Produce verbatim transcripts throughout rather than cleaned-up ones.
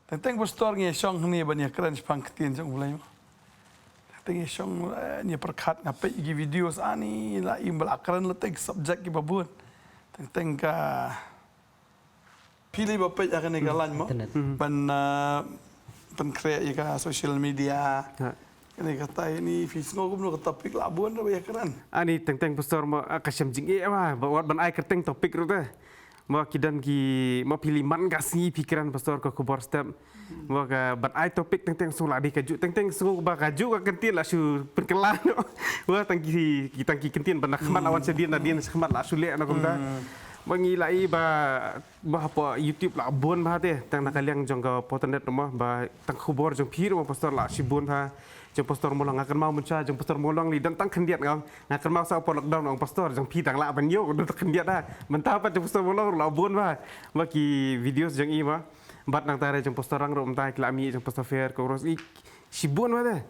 Teng teng pastor ngi shong hangne ban ïa kren shaphang ktien jong U Blei mo. Teng teng ngi shong, eh, ngi pyrkhat nga peit ki videos ani la im ba la kren la teng subject kiba bun. Teng teng ka phi lei ba peit ïa kane ka line mo. Internet. Ban, eh, pynkhreh ïa ka social media. Ha. Kane ka tai ni phi sngew kumno ka topic la bun ba ïa kren. Ani teng teng pastor mo, ah, ka shem jingeh ba, ba wat ban ai kyrteng topic ruh te. Mo ki don ki, mo phi lei man ka sngi phi kren pastor ka khubor step. Mo ka ban ai topic teng teng shu la dei kajuh, teng teng shu ba kajuh ka kyntien la shu pynkylla noh. Mo tang ki, ki tang ki kyntien ba na khmat la wan sha dien, na dien sha khmat la shu leh noh kumta. Mo ngi la i ba, ba hapoh YouTube la bun ba te, tang na ka liang jong ka Potternet mo, ba tang khubor jong phi mo pastor la shibun ba. Jong pastor Molong nga kynmaw mynta, jong pastor Molong lei don tang khyndiat nga. Nga kynmaw sa por lockdown ong pastor, jong phi tang lah ban ïoh, don tang khyndiat ha. Mynta pat jong pastor Molong la bun ba. Ba ki videos jong i ba. Bad nangta re jong pastor Rang ruh mynta ki la mih jong pastor Fair ko ros i shibun ba te.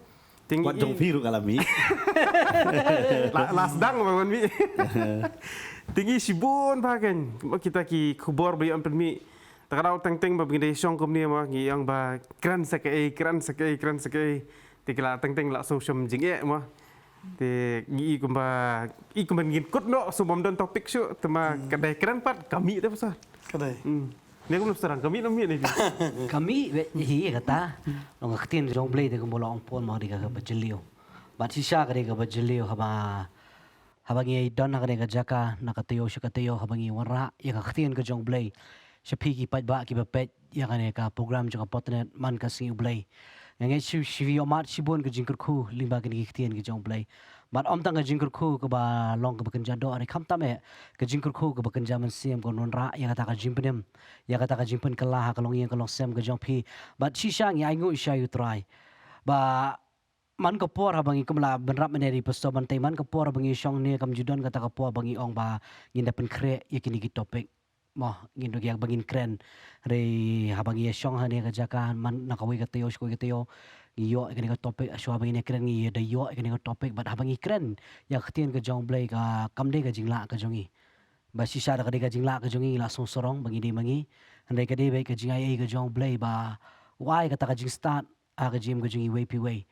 Ting wat jong phi ruh ka la mih. La, la sdang ba ban mih. Ting i shibun ba kan. Ba kita ki khubor ba ïoh pynmih. Ta ka daw teng teng ba ngi dei shong kumne mo ngi ong ba kren sa kaei, kren sa kaei, kren sa kaei. Te ki la teng teng la shu shem jingeh mo. Te ngi i kumba, i kumba ngin kut noh shu bym don topic shuh, te ma ka dei kren pat ka mih te pastor. Ka dei. Hmm. Ne kumno pastor ka mih, na mih ne. Ka mih, hi kata. Long ka ktien jong U Blei te kumba long Paul ma ka dei kaba jylliew. Bad shisha ka dei kaba jylliew haba Haba ngi don ha kane ka jaka, na ka taïew sha ka taïew, haba ngi wanrah ïa ka ktien ka jong U Blei. Sha phi ki paidbah kiba peit ïa kane ka program jong ka Potternet man ka sngi U Blei. Nga ngeit shi, shi ïohmad shibun ka jingkyrkhu lyngba kine ki ktien ki jong U Blei. Bad ym tang ka jingkyrkhu kaba long kaba kynja doh, hynrei khamtam eh ka jingkyrkhu kaba kynja mynsiem, ka wanrah ïa kata ka jingpynim, ïa kata ka jingpynkylla ha ka longïing ka longsem ka jong phi. Bad shisha ngi ainguh sha U Trai. Ba man ka por haba ngi kum la bynrap mynne ri pastor ban tei, man ka por haba ngi shong ne kam ju don kata ka por ba ngi ong ba ngin da pynkhreh ïa kine ki topic. Mo, ngin da ïa ba ngin kren. Hynrei haba ngi shong ha ne ka jaka man na kawei ka taïew sha kawei ka taïew, ngi ïoh ïa kane ka topic, shuwa ba ngin kren ngi da ïoh ïa kane ka topic, bad haba ngi kren ïa ka ktien ka jong U Blei ka kam dei ka jinglah ka jong ngi. Ba shisha da ka dei ka jinglah ka jong ngi la song sarong ba ngi dei ma ngi. Hynrei ka dei beit ka jingaiei ka jong U Blei ba u ai kata ka jingstad ha ka jingim ka jong ngi iwei pa iwei.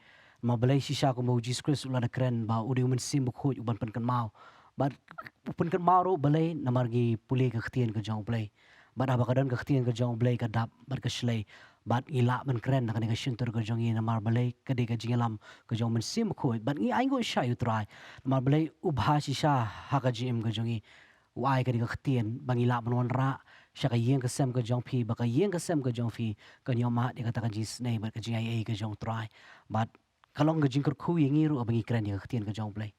Namar balei shisha kumba u Jisu Khrist u la da kren ba u dei u Mynsiem Bakhuid u ban pynkynmaw. Bad u pynkynmaw ruh balei namar ngi pule ka ktien ka jong U Blei. Bad haba ka don ka ktien ka jong U Blei ka dap bad ka shlei. Bad ngi lah ban kren na kane ka shyntur ka jong ngi namar balei ka dei ka jingïalam ka jong u Mynsiem Bakhuid. Bad ngi ainguh sha U Trai. Namar balei u bha shisha ha ka jingim ka jong ngi. U ai kane ka ktien ba ngi lah ban wanrah sha ka ïing ka sem ka jong phi, ba ka ïing ka sem ka jong phi kan ïohmad ïa kata ka jingisynei bad ka jingaiei ka jong U Trai. Bad ka long ka jingkyrkhu ïa ngi ruh ba ngi kren ïa ka ktien ka jong U Blei.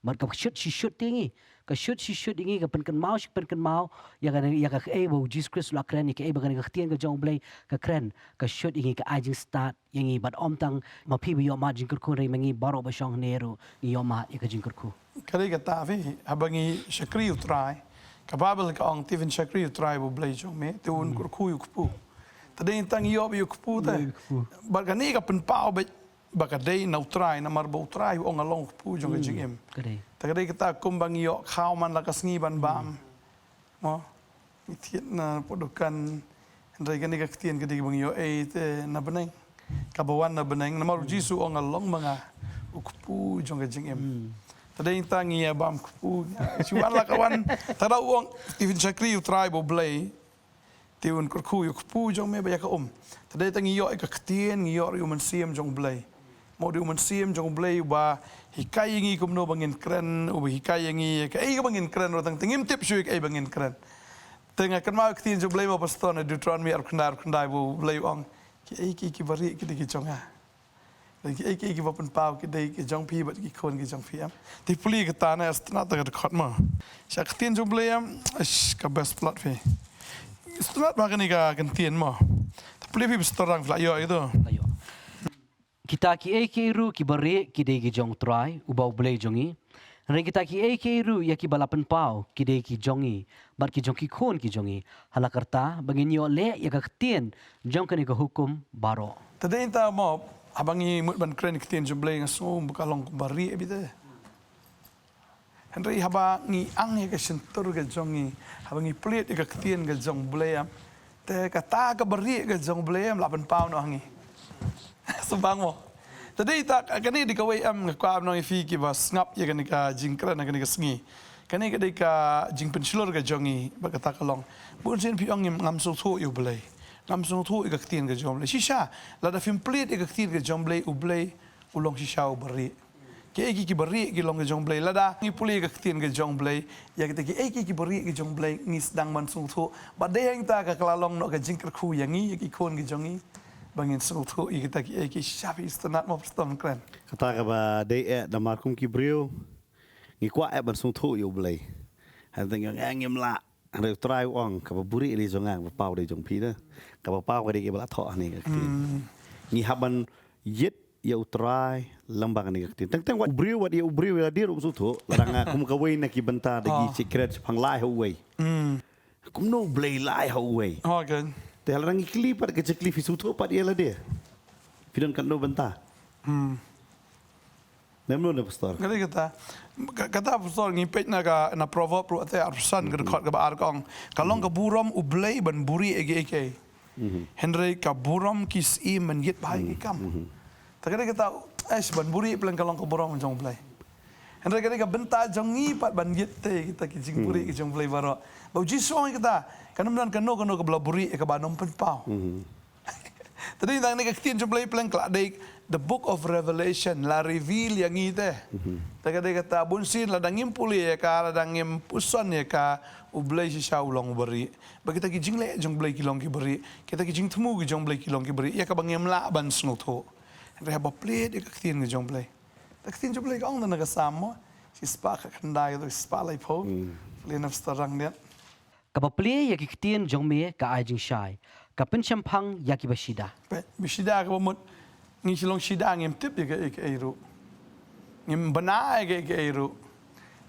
Bad ka shut shi shut ïa ngi, ka shut shi shut ïa ngi, ka pynkynmaw shi pynkynmaw ïa ka, ïa kaei ba u Jisu Khrist u la kren, ïa kaei ba kane ka ktien ka jong U Blei ka kren, ka shut ïa ngi, ka ai jingstad ïa ngi. Bad ym tang ma phi ba ïohmad jingkyrkhu, hynrei ma ngi baroh ba shong hangne ruh ngi ïohmad ïa ka jingkyrkhu. Ka dei kata phi, haba ngi shakri U Trai, ka Baibl ka ong, te phin shakri U Trai ba U Blei jong me, te un kyrkhu ïa u kpu. Te dei tang ïoh ïa u kpu te. Ïoh ïa u kpu. Bad kane ka pynpaw beit ba ka dei na U Trai, namar ba U Trai u ong nga long u kpu jong ka jingim. Ka dei. Te ka dei kata kumba ngi ïoh khaw man la ka sngi ban bam. Mo, ngi thied na poh dukan, hynrei kane ka ktien ka dei ba ngi ïoh ei te na bneng. Kaba wan na bneng, namar u Jisu u ong nga long ma nga u kpu jong ka jingim. Te dei tang ngi ïa bam kpu, ngi shu wan la ka wan, te da u ong, te phin shakri U Trai ba U Blei. Te un kyrkhu ïa u kpu jong me ba ïa ka um. Te dei tang ngi ïoh ïa ka ktien, ngi ïoh ïa u Mynsiem jong U Blei. Mo, dei u Mynsiem jong U Blei uba hikai ïa ngi kumno ba ngin kren, uba hikai ïa ngi kaei kaba ngin kren, ruh tang te ngim tip shuh ïa kaei ba ngin kren. Te nga kynmaw ïa ka ktien jong U Blei mo pastor, na Deuteronomy arphew khyndai, arphew khyndai ba U Blei u ong, kiei kiei kiba rieh ki dei ki jong nga. Lane kiei kiei kiba pynpaw ki dei ki jong phi bad ki khun ki jong phi, em. Te pule kata na, sngewtynnat ta ka dkhot mo. Sha ka ktien jong U Blei, em, ish, ka best plot phi. Sngewtynnat ba kane ka ktien mo. Te pule phi pastor, tang phi la ïoh ïa kito. La ïoh. Kita kiei kiei ruh kiba rieh ki dei ki jong U Trai, uba U Blei jong ngi. Hynrei kita kiei kiei ruh ïa kiba la pynpaw ki dei ki jong ngi, bad ki jong ki khun ki jong ngi. Ha la karta ba ngin ïoh leh ïa ka ktien jong kane ka hukum baroh. Te dei ta mo, haba ngi mut ban kren ïa ka ktien jong U Blei nga sngew ba ka long kumba rieh beit te. Hynrei haba ngi ang ïa ka shyntur ka jong ngi, haba ngi plied ïa ka ktien ka jong Blei, em, te kata kaba rieh ka jong Blei, em, la pynpaw noh ha ngi. Sngewbha mo. Te dei ta kane dei kawei, em, nga kwah ban ong ïa phi kiba sngap ïa kane ka jingkren ha kane ka sngi. Kane ka dei ka jingpynshlur ka jong ngi bad kata ka long, bunsien phi ong ngim, ngam sngewthuh ïa U Blei, ngam sngewthuh ïa ka ktien ka jong U Blei. Shisha, lada phim plied ïa ka ktien ka jong U Blei, U Blei u long shisha uba rieh. Kiei kiei kiba rieh ki long ki jong U Blei. Lada ngi pule ka ktien ka jong U Blei, ïa kita kiei kiei kiba rieh ki jong U Blei, ngi sdang ban sngewthuh. Bad dei hangta ka la long noh ka jingkyrkhu ïa ngi, ïa ki khun ki jong ngi, ba ngin sngewthuh ïa kita kiei kiei. Shisha phi sngewtynnat mo, Pastor, kren? Kata kaba dei eh, namar kum ki briew ngi kwah eh ban sngewthuh ïa U Blei. Hynrei ngi ong eh ngim lah. Hynrei U Trai u ong, kaba buhrieh dei jong nga, kaba paw dei jong phi, da. Kaba paw ka dei kaba la thoh hangne ka ktien. Hmm. Ngi hap ban ïeit ïa U Trai lyngba kane ka ktien. Teng teng wat u briew, wat ïa u briew ïa lade ruh um sngewthuh. Lada nga kum kawei na ki bynta da ki, oh, secret shaphang lai ha uwei. Hmm. Kumno U Blei lai ha uwei? Oh, okay. Te lada ngi kylli pat ka jingkylli, phi sngewthuh pat ïa lade? Phi don katno bynta? Hmm. Mem lo ne, Pastor? Kata, kata, ka-, kata, Pastor, ngi peit na ka, na Proverb ruh te arphew san, ka dkhot kaba ar ka ong, ka long ka burom U Blei ban buhrieh ïa kiei kiei. Mhm. Hynrei ka burom ki syiem ban ïit bha ïa ki kam. Mhm. Te ka dei kata, eh, ban buhrieh pleng ka long ka burom jong U Blei. Hynrei ka dei ka bynta jong ngi pat ban ïit te kita ki jingbuhrieh ki jong U Blei baroh. Ba U Jisu u ong ïa kata, kan ym don kano kano kaba la buhrieh ïa kaba nym pynpaw. Mhm. Te dei tang ne ka ktien jong U Blei pleng ka la dei the book of Revelation, la reveal ïa ngi te. Mhm. Te ka dei kata, bunsien lada ngim pule ïa ka, lada ngim puson ïa ka, U Blei shisha u long uba rieh. Ba kita ki jingleh jong U Blei ki long kiba rieh, kita ki jingthmu ki jong U Blei ki long kiba rieh, ïa kaba ngim lah ban sngewthuh. Hynrei haba plied ïa ka ktien ka jong U Blei. Te ka ktien jong U Blei ka ong na ka Salm mo, shispah khatkhyndai, shispah laiphew. Hmm. Plie na, Pastor Rangniat. Kaba plie ïa ki ktien jong me ka ai jingshai, ka pynshemphang ïa kiba shida. Peit, ba shida kaba mut, ngi shu long shida, ngim tip ïa kaei kaei ruh. Ngim bna ïa kaei kaei ruh.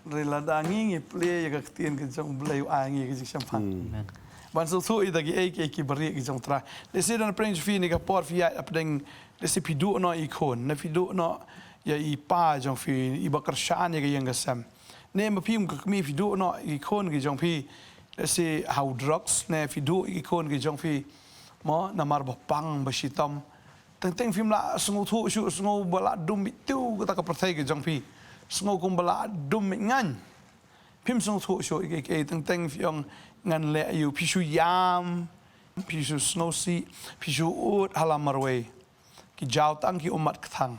Hynrei lada ngi, ngi plie ïa ka ktien ka jong U Blei, u ai ngi ka jingshemphang. Hmm. Amen. Ban sngewthuh ïa kita kiei kiei kiba rieh ki jong U Trai. Lehse don pdeng jong phi ne ka por phi ïaid hapdeng, lehse phi duh noh i khun, ne phi duh noh ïa i pa jong phi, iba kyrshan ïa ka ïing ka sem. Ne ma phim ka kmie phi duh noh i khun ki jong phi, lehse ha u drugs, ne phi duh i khun ki jong phi, mo, namar ba pang ba shitom. Teng teng phim lah sngewthuh shuh, sngew ba la dum beit tiew kata ka pyrthei ka jong phi. Sngew kumba la dum beit ngan. Phim sngewthuh shuh ïa kiei kiei, teng teng phi ong ngan leh aïu, phi shu ïam, phi shu sngewsih, phi shu ud ha la marwei. Ki jaw tang ki ummat kthang.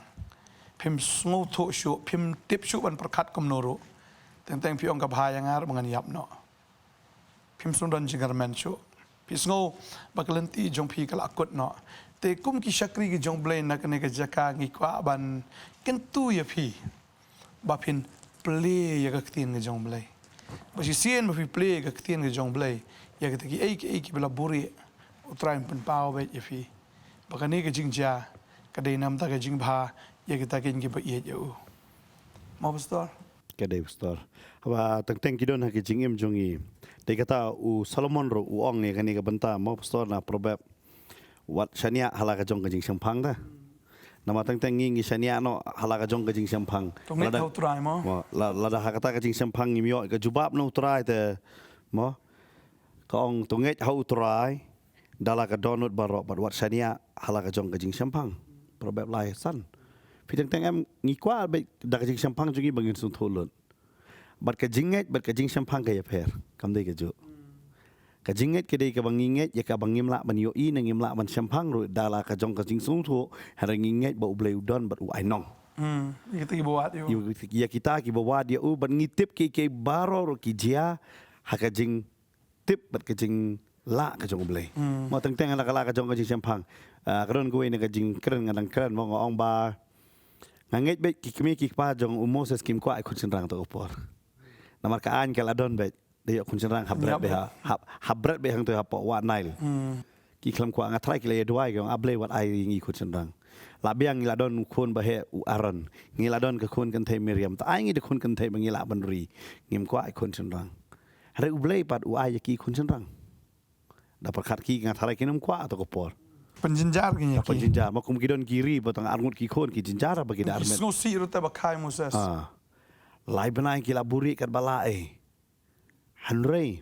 Phim sngewthuh shuh, phim tip shuh ban pyrkhat kumno ruh. Teng teng phi ong ka bha ïa nga ruh ba ngan ïap noh. Phim sngewdon jingkyrmen shuh. Phi sngew ba ka lynti jong phi ka la kut noh. Te kum ki shakri ki jong U Blei na kane ka jaka, ngi kwah ban kyntu ïa phi ba phin plie ïa ka ktien ka jong U Blei. Ba shisien ba phi plie ïa ka ktien ka jong U Blei, ïa kita kiei kiei kiba la buhrieh, U Trai un pynpaw beit ïa phi. Ba kane ka jingjia ka dei namar ka jingbha ïa kita kiba ïeit ïa u. Mo, Pastor? Ka dei, Pastor. Haba teng teng ki don ha ki jingim jong ngi. Dei kata u Solomon ruh u ong ïa kane ka bynta, mo, Pastor, na Proverb. Wat shaniah ha la ka jong ka jingshemphang, da. Namar teng teng ngi, ngi shaniah noh ha la ka jong ka jingshemphang. To ngeit ha U Trai, mo. Mo, la, lada ha kata ka jingshemphang ngim ïoh ka jubab na U Trai te, mo. Ka ong to ngeit ha U Trai da la ka dohnud baroh bad wat shaniah ha la ka jong ka jingshemphang. Proverb lai san. Phi teng teng em, ngi kwah beit da ka jingshemphang jong ngi ba ngin sngewthuh lut. Bad ka jingngeit bad ka jingshemphang ka ïapher. Kam dei kajuh. Ka jingngeit ka dei kaba ngi ngeit ïa kaba ngim lah ban ïohi ne ngim lah ban shemphang ruh da la ka jong ka jingsngewthuh, hynrei ngi ngeit ba U Blei u don bad u ai nong. Hmm, ïa kita kiba wad ïa u. Ïa, ïa kita kiba wad ïa u bad ngi tip kiei kiei baroh ruh ki jia ha ka jing tip bad ka jinglah ka jong U Blei. Hmm. Mo, teng teng ha la ka, la ka jong ka jingshemphang. Ah, ka don kawei na ka jingkren nga dang kren, mo, nga ong ba nga ngeit beit ki kmie ki kpa jong u Moses kim kwah ïa khun shynrang ha kata ka por. Namar ka aiñ ka la don beit, da ïoh khun shynrang hap bret beit ha, hap, hap bret beit hangto hapoh wah Nile. Hmm. Ki khlem kwah, nga tharai ki la ïa duwai ki ong, A Blei wat ai ïa ngi khun shynrang. La biang ngi la don u khun ba heh u Aaron. Ngi la don ka khun kynthei Miriam. Ta ai ngi da khun kynthei ba ngi lah ban ri. Ngim kwah ïa khun shynrang. Hynrei U Blei pat u ai ïa ki khun shynrang. Da pyrkhat ki nga tharai kin ym kwah ha kata ka por. Pynjynjar ki ïa ki. Pynjynjar. Ma kum ki don ki ri ba tang arngut ki khun ki jynjar ba ki da armet. Ki sngewsih ruh te ba khai Moses. Ah. Lai bnai ki la buhrieh katba lah ei. Hynrei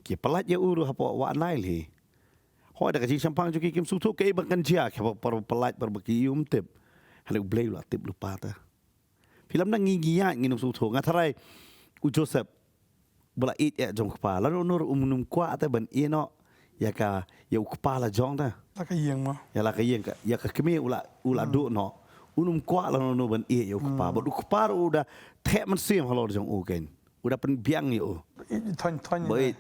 ki pyllait ïa u ruh hapoh wah Nail hi. Hooid, da ka jingshemphang jong ki kim sngewthuh kaei ba kan jia, kiba, para pyllait, para ba ki ïoh tip. Hynrei U Blei u la tip lypa te. Phi lem, ngi ngi ïaid ngin ym sngewthuh. Nga tharai u Joseph ba la ïeit eh jong u kpa, lano lano ruh um nym kwah te ban ïeh noh ïa ka, ïa u kpa la jong te. La ka ïing mo. Ïa la ka ïing ka, ïa ka kmie u la, u la duh noh. Un ym kwah lano lano ban ïeh ïa u kpa. Bad u kpa ruh u da theh mynsiem halor jong u kein. U da pynbiang ïa u. Ïeit thon thon. Ba ïeit.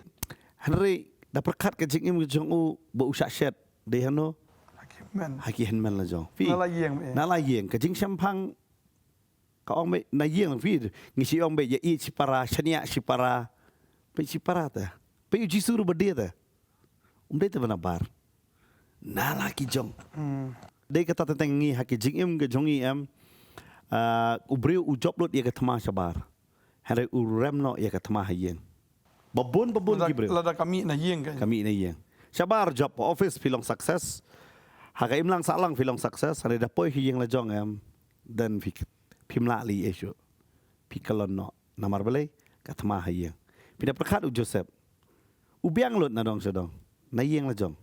Hynrei da pyrkhat ka jingim jong u ba u shah shet. Dei hano? Ha ki hynmen. Ha ki hynmen la jong. Phi. Na la ïing eh. Na la ïing. Ka jingshemphang ka ong beit na ïing, phi, ngi shu ong beit ïa ïeit shipara, shaniah shipara. Peit shipara te. Peit u Jisu ruh ba die te. Um dei te ba nabar. Na la ki jong. Hmm. Dei kata teng teng ngi ha ki jingim ka jong ngi em. Ah, u briew u jop lut ïa ka thma shabar. Hynrei u rem noh ïa ka thma ha ïing. Ba bun, ba bun ki briew. Lada ka mih na ïing ka. Ka mih na ïing. Shabar jop, office phi long success. Ha ka imlang sahlang phi long success. Hynrei da poi ha ïing la jong em. Then phi, phim lah leh ei shuh. Phi kyllon noh. Namar balei? Ka thma ha ïing. Phi da pyrkhat u Joseph. U biang lut na dong sha dong. Na ïing la jong.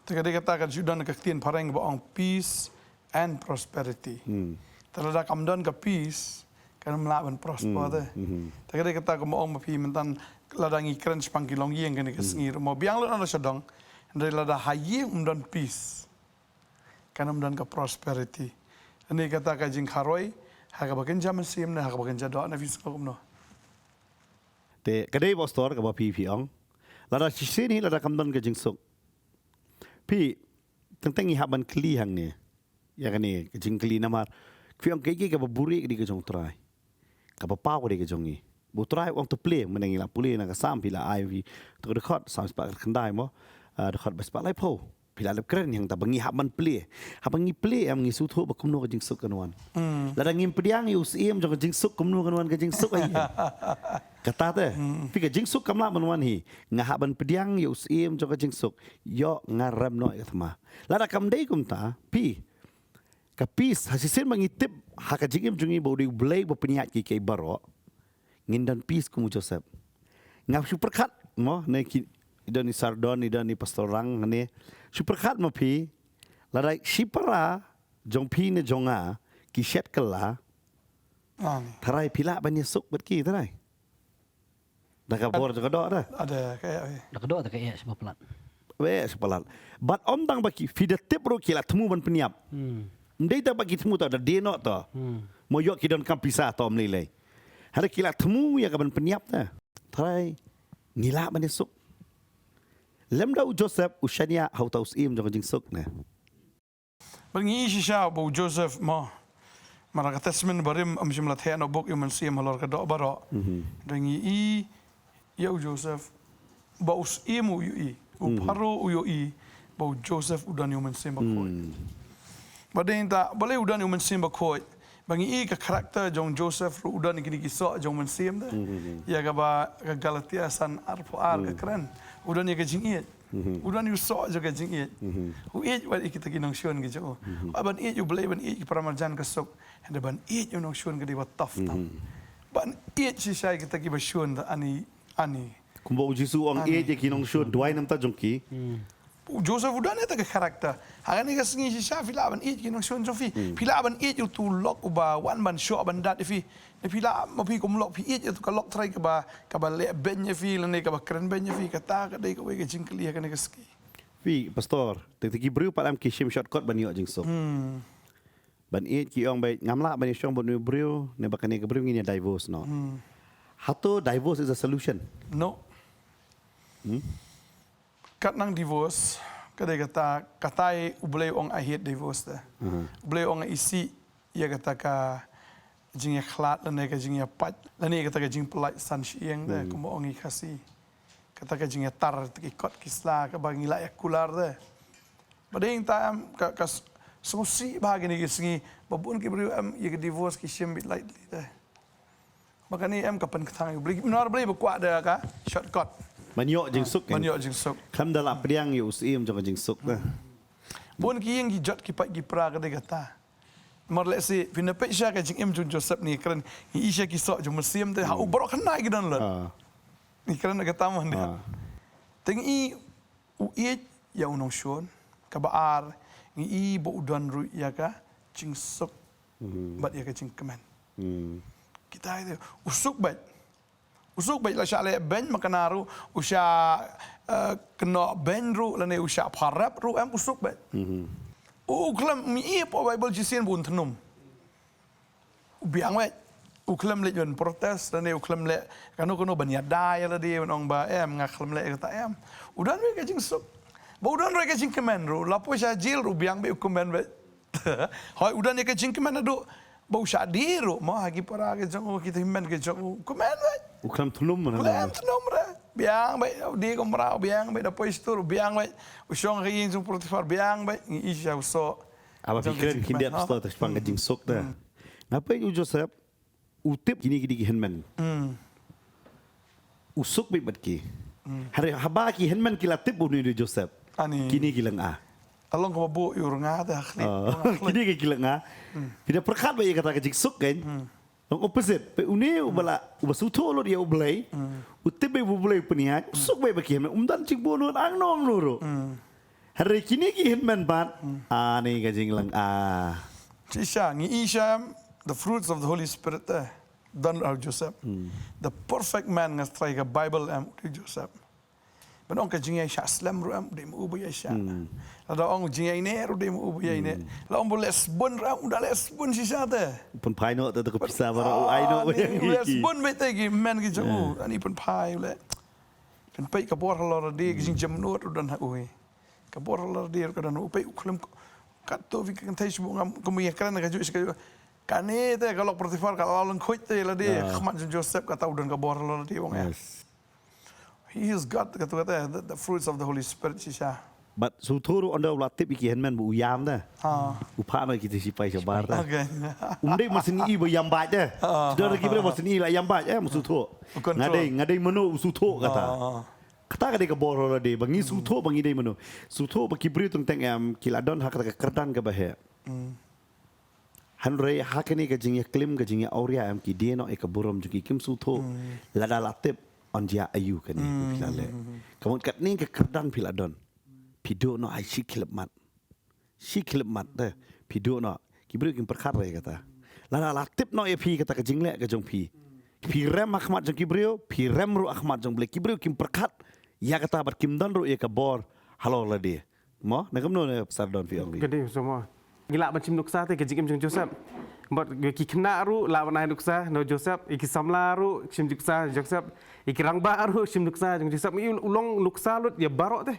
Te ka dei kata ka ju don ka ktien phareng ba ong peace and prosperity. Hmm. Te lada kam don ka peace, kan ym lah ban prosper te. Hmm. Te ka dei kata kumba ong ma phi mynta, lada ngi kren shaphang ki longïing kane ka sngi ruh mo, biang lut na dong sha dong. Hynrei lada ha ïing um don peace, kan ym don ka prosperity. Hynrei kata ka jingkharoi ha kaba kynja mynsiem ne ha kaba kynja doh, ne phi sngew kumno? Te ka dei, pastor, kaba phi, phi ong. Lada shisien hi lada kam don ka jingsuk. Phi, teng teng ngi hap ban kylli hangne. Ïa kane ka jingkylli namar phi ong kaei kaei kaba buhrieh ka dei ka jong u Trai. Kaba paw ka dei ka jong ngi. Ba u Trai u ong to plie, mynne ngi la pule na ka Salm, phi la ai phi to ka dkhot, Salm spah khyndai mo. Ah, dkhot ba spah laiphew. Phi la leh kren ïa kata ba ngi hap ban plie. Haba ngi plie em, ngi sngewthuh ba kumno ka jingsuk kan wan. Hmm. Lada ngim pdiang ïa u syiem jong ka jingsuk, kumno kan wan ka jingsuk, ai. Kata te. Hmm. Phi, ka jingsuk kam lah ban wan hi. Nga hap ban pdiang ïa u syiem jong ka jingsuk. Ïoh nga rem noh ïa ka thma. Lada kam dei kumta, phi, ka peace, ha shisien ba ngi tip ha ka jingim jong ngi ba u dei U Blei ba pynïaid kiei kiei baroh. Ngin don peace kum u Joseph. Nga shu pyrkhat mo, ne ki, i don i Sardon, i don i Pastor Rang ne. Shu pyrkhat mo phi, lada shipara jong phi ne jong nga ki shet kylla. Ah, ni. Tharai phi lah ban ïasuk bad ki tharai. Da ka bor jong ka doh da. Ada ka, eh. Da ka doh da ka eh, sha palat. Wei, sha palat. Bad ym tang ba ki, phi da tip ruh ki la thmu ban pynïap. Hmm. Ym dei tang ba ki thmu ta da die noh ta. Hmm. Mo ïoh ki donkam pisa ta ym lei lei. Hynrei ki la thmu ïa ka ban pynïap ta. Tharai ngi lah ban ïasuk. Lymda u Joseph u shaniah ha uta u syiem jong ka jingsuk ne. Bad ngi i shisha ba u Joseph mo. Namar ka Testament Barim ym shym la theh noh bok ïa u Mynsiem halor ka doh baroh. Mhm. Da ngi i ïa u Joseph ba u syiem u ïohi, u Pharaoh u ïohi ba u Joseph u don ïa u Mynsiem Bakhuid. Hmm. Ba dei ta, balei u don ïa u Mynsiem Bakhuid? Ba ngi i ka character jong Joseph ruh u don ïa kine ki soh jong u Mynsiem te. Hmm, hmm, hmm. Ïa kaba ka Galatia san arphew ar ka kren. U don ïa ka jingïeit. Mhm. U don ïa u soh jong ka jingïeit. Mhm. U ïeit wat ïa kita ki nongshun ki jong u. Mhm. Wat ban ïeit ïa u Blei, ban ïeit ïa ki paramarjan ka suk. Hynda ban ïeit ïa u nongshun ka dei ba tough tam. Mhm. Ban ïeit shisha ïa kita kiba shun da ani, ani. Kumba u Jisu u ong, ani. Ïeit ïa ki nongshun, duwai na bynta jong ki. Hmm. U Joseph u don ïa kata ka character. Ha kane ka sngi shisha phi lah ban ïeit ïa ki nongshun jong phi. Hmm. Phi lah ban ïeit ïa uto u lok uba wan ban shoh ban dat ïa phi. Ne phi lah, ma phi kum lok phi ïeit ïa uto ka lok trai kaba, kaba leh beiñ ïa phi, lane kaba kren beiñ ïa phi, kata ka dei kawei ka jingkylli ha kane ka sngi. Phi, pastor, te, te ki briew pat em ki shim shortcut ban ïoh jingsuk. Hmm. Ban ïeit ki ong ba ngam lah ban ïashong bad une u briew, ne ba kane ka briew ngin ïa divorce noh. Hmm. Hato divorce is a solution? No. Hmm? Kat nang divorce, ka dei kata, katai u Blei u ong I hate divorce te. Mhm. U Blei u ong isih ïa kata ka jingïakhlad lane ka jingïapait, lane kata ka jingpyllait san shyieng te, hmm, kumba ong i Khasi. Kata ka jingïatar ki kot ki sla kaba ngi lah ïa kular te. Ba dei ta em ka, ka s-, sngewsih ba ha kine ki sngi, ba bun ki briew em ïa ka divorce ki shim bit lightly te. Ba kane em ka pynkthang ïa u Blei, nor Blei ba kwah da ka shortcut. Ban ïoh jingsuk, ban ïoh jingsuk. Khlem da la pdiang ïa u syiem jong ka jingsuk te. Bun ki ïing ki jot ki pait ki pra ka dei kata. Mar lehse phin da peit sha ka jingim jong Joseph, ngi kren, ngi i sha ki soh jong u mynsiem te ha u baroh khynnah ki don lut. Ngi kren na ka tam hynda. Te ngi i u ïeit ïa u nongshun. Kaba ar, ngi i ba u don ruh ïa ka jingsuk bad ïa ka jingkmen. Kita ïa u suk bad u suk bad la shah leh beiñ ma kane ruh, u shah, eh, kynnoh beiñ ruh, lane u shah pharep ruh, em, u suk bad. U khlem, ngi i hapoh Baibl shisien ba un thnum. U biang bad. U khlem leh ban protest, lane u khlem leh kano kano ban ïada ïa lade, ban ong ba, em, nga khlem leh kata, em. U don bad ka jingsuk. Ba u don ruh ka jingkmen ruh, la poi sha jil ruh u biang bad u kmen bad. Hooid, u don ïa ka jingkmen haduh ba u shah die ruh, mo, ha ki para ka jong u, kita ki hynmen ka jong u, kmen bad. U khlem thnum, u khlem thnum re. Biang bad, u die kumba, biang bad, da poi sha tur, biang bad. U shong ha ïing jong u Potiphar, biang bad, ngi i sha u soh. Haba phi kren khyndiat, pastor, te shaphang ka jingsuk te. Nga peit u Joseph, u tip kine ki dei ki hynmen. U suk bad ki. Hynrei haba ki hynmen ki la tip ba une u dei u Joseph. Kine ki lynga. Ka long kaba buh ïa u rnga te ha khlieh. Kine ki lynga. Phi da pyrkhat bad ïa kata ka jingsuk kan. Long opposite. Peit une uba la, uba sngewthuh lut ïa U Blei. U tip bad U Blei u pynïaid. U suk bad ki hynmen. Um don jingbun lut angno angno ruh. Hynrei kine ki hynmen pat. Ani ka jinglynga. Shisha, ngi i sha em, the fruits of the Holy Spirit te. Don ha u Joseph. The perfect man, nga trai ka Bible, em, u dei u Joseph. Ban ong ka jingïaishah slem ruh, em, u dei ma u ba ïaishah. Lada ong jingïaineh ruh, u dei ma u ba ïaineh. La ong ba leh sbun ruh, em, u da leh sbun shisha te. Pynphai noh te ka pisa baroh u ai noh. Leh sbun bad te ki hynmen ki jong u. Ani pynphai u leh. Pynpeit ka bor halor lade, ka jingjemnud ruh don ha u hi. Ka bor halor lade ruh ka don ha u, peit u khlem. Katto phi kynthei shibun, ngam, kum ïa kren kajuh shi kajuh. Kane te ka lok Potiphar ka la lyngkhuid te lade, khmat jong Joseph, kata u don ka bor halor lade, ong, eh. He has got, kata, kata, the, the fruits of the Holy Spirit shisha. Bad sngewthuh ruh ynda u la tip ïa ki hynmen ba u ïam te. U phah noh ïa kita ki sipai shabar te. Um dei mar shu i ba ïam bad te. Sdang ki briew mar shu i la ïam bad, eh, mar sngewthuh. Nga dei, nga dei mano, u sngewthuh kata. Kata ka dei ka bor halor lade, ba ngi sngewthuh ba ngi dei mano. Sngewthuh ba ki briew teng teng, em, ki la don ha kata ka kyrdan kaba heh. Hynrei ha kane ka jingïaklim, ka jingïa awria, em, ki die noh ïa ka burom jong ki, kim sngewthuh. Lada la tip, yn jia aiu kane, phi la leh. Ka mut katne ka kyrdan phi la don. Phi duh noh ha shi khyllipmat. Shi khyllipmat te. Phi duh noh. Ki briew kim pyrkhat re ïa kata. Lada la tip noh ïa phi kata ka jingleh ka jong phi. Phi rem ha khmat jong ki briew, phi rem ruh ha khmat jong U Blei. Ki briew kim pyrkhat ïa kata bad kim don ruh ïa ka bor halor lade. Mo, na kumno ne pastor don phi ong ri. Ka dei sa mo. Ngi lah ban shim nuksa te ka jingim jong Joseph. Bad ki khynnah ruh lah ban ai nuksa na u Joseph, ïa ki samla ruh shim nuksa Joseph, ïa ki rangbah ruh shim nuksa jong Joseph. Ngi u long nuksa lut ïa baroh te.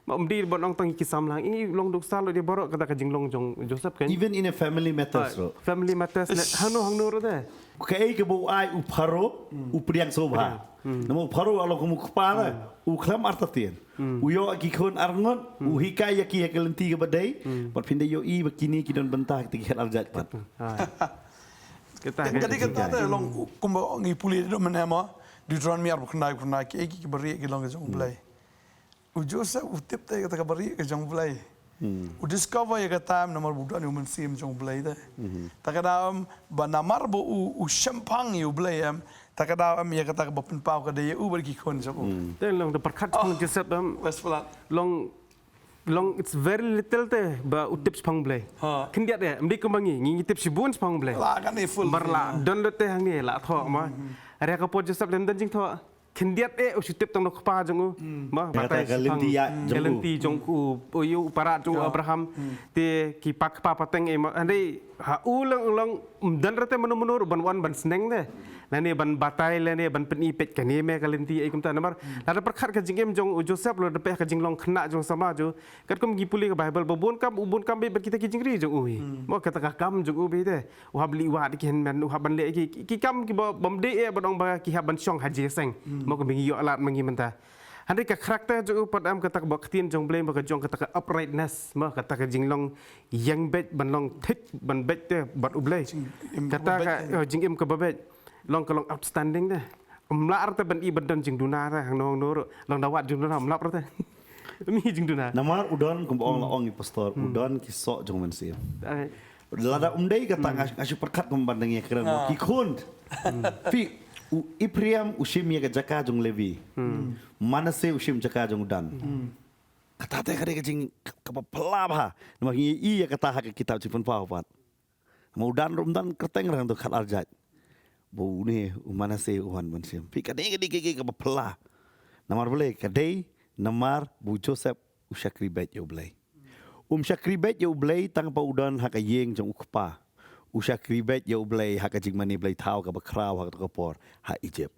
Mo, ym dei ban ong tang ïa ki samla, ngi u long nuksa lut ïa baroh kata ka jinglong jong Joseph kan. Even in a family matters ruh. Family matters ne, hangno hangno ruh te. Kaei kaba u ai u Pharaoh, u pdiang sngewbha. Namar u Pharaoh u long kum u kpa te, u khlem artatien. U ïoh ki khun arngut, u hikai ïa ki ha ka lynti kaba dei, bad phin da ïohi ba kine ki don bynta kita ki khet arjait pat. Ka dei kata te long kumba ngi pule da mynne mo, Deuteronomy arphew khyndai, khyndai, kiei kiei kiba rieh ki long ka jong U Blei. U Joseph u tip te kata kaba rieh ka jong U Blei. U discover ïa kata em namar ba u don ïa u Mynsiem jong U Blei te. Ta ka daw em ba namar ba u, u shemphang ïa U Blei em, ta ka daw em ïa kata kaba pynpaw ka dei ïa u bad ki khun jong u. Te long da pyrkhat jong Joseph em. Long, long it's very little te ba u tip shaphang U Blei. Khyndiat eh, ym dei kumba ngi, ngi tip shibun shaphang U Blei. Namar la don lut te hangne la thoh ma. Hynrei ka por Joseph lem don jingthoh. Khyndiat eh u shu tip tang na u kpa jong u. Mo, batai shaphang ka lynti jong u, u ïa u para jong u Abraham. Te ki pa kpa pateng eh mo. Hynrei ha u long, long ym don re te mano mano ruh ban wan ban sneng te. Lane ban batai lane ban pyni peit kane me ka lynti eh kumta namar. Lada pyrkhat ka jingim jong u Joseph, lada peit ka jinglong khynnah jong u samla jong u. Katkum ngi pule ka Baibl ba bun kam, u bun kam beit bad kita ki jingri jong u hi. Mo, kata ka kam jong u beit te. U hap leit wad ki hynmen, u hap ban leh ki, ki, ki kam kiba bym dei eh ban ong ba ki hap ban shong ha jingïaseng. Mo, kumba ngi ïoh lad ma ngi mynta. Hynrei ka character jong u pat em kata kaba ktien jong U Blei mo ka jong kata ka uprightness, mo kata ka jinglong ïeng beit ban long thik ban beit te bad U Blei. Kata ka, eh, jingim kaba beit. Long ka long outstanding te. Ym lah re te ban i ban don jingduna te, hangno hangno ruh. Long da wad jingduna, ym lah re te. Ym i jingduna. Namar u don, kumba ong la ong i pastor, u don ki soh jong u Mynsiem. Ai. Lada um dei kata nga, nga shu pyrkhat kumban dang ïa kren. Ki khun. Phi, u Ephraim u shim ïa ka jaka jong Levi. Manasseh u shim jaka jong u Dan. Kata te ka dei ka jing ka, kaba phylla bha. Namar ngi ïohi ïa kata ha ka kitab Jingpynpaw pat. Namar u Dan ruh um don kyrteng, ruh don khatar jait. Ba une u Manasseh u wan ban shim. Phi, ka dei ka dei ka, ka, kaba phylla. Namar balei? Ka dei namar ba u Joseph u shakri beit ïa U Blei. Um shakri beit ïa U Blei tang ba u don ha ka ïing jong u kpa. U shakri beit ïa U Blei ha ka jingmane blei thaw kaba khraw ha kato ka por ha Egypt.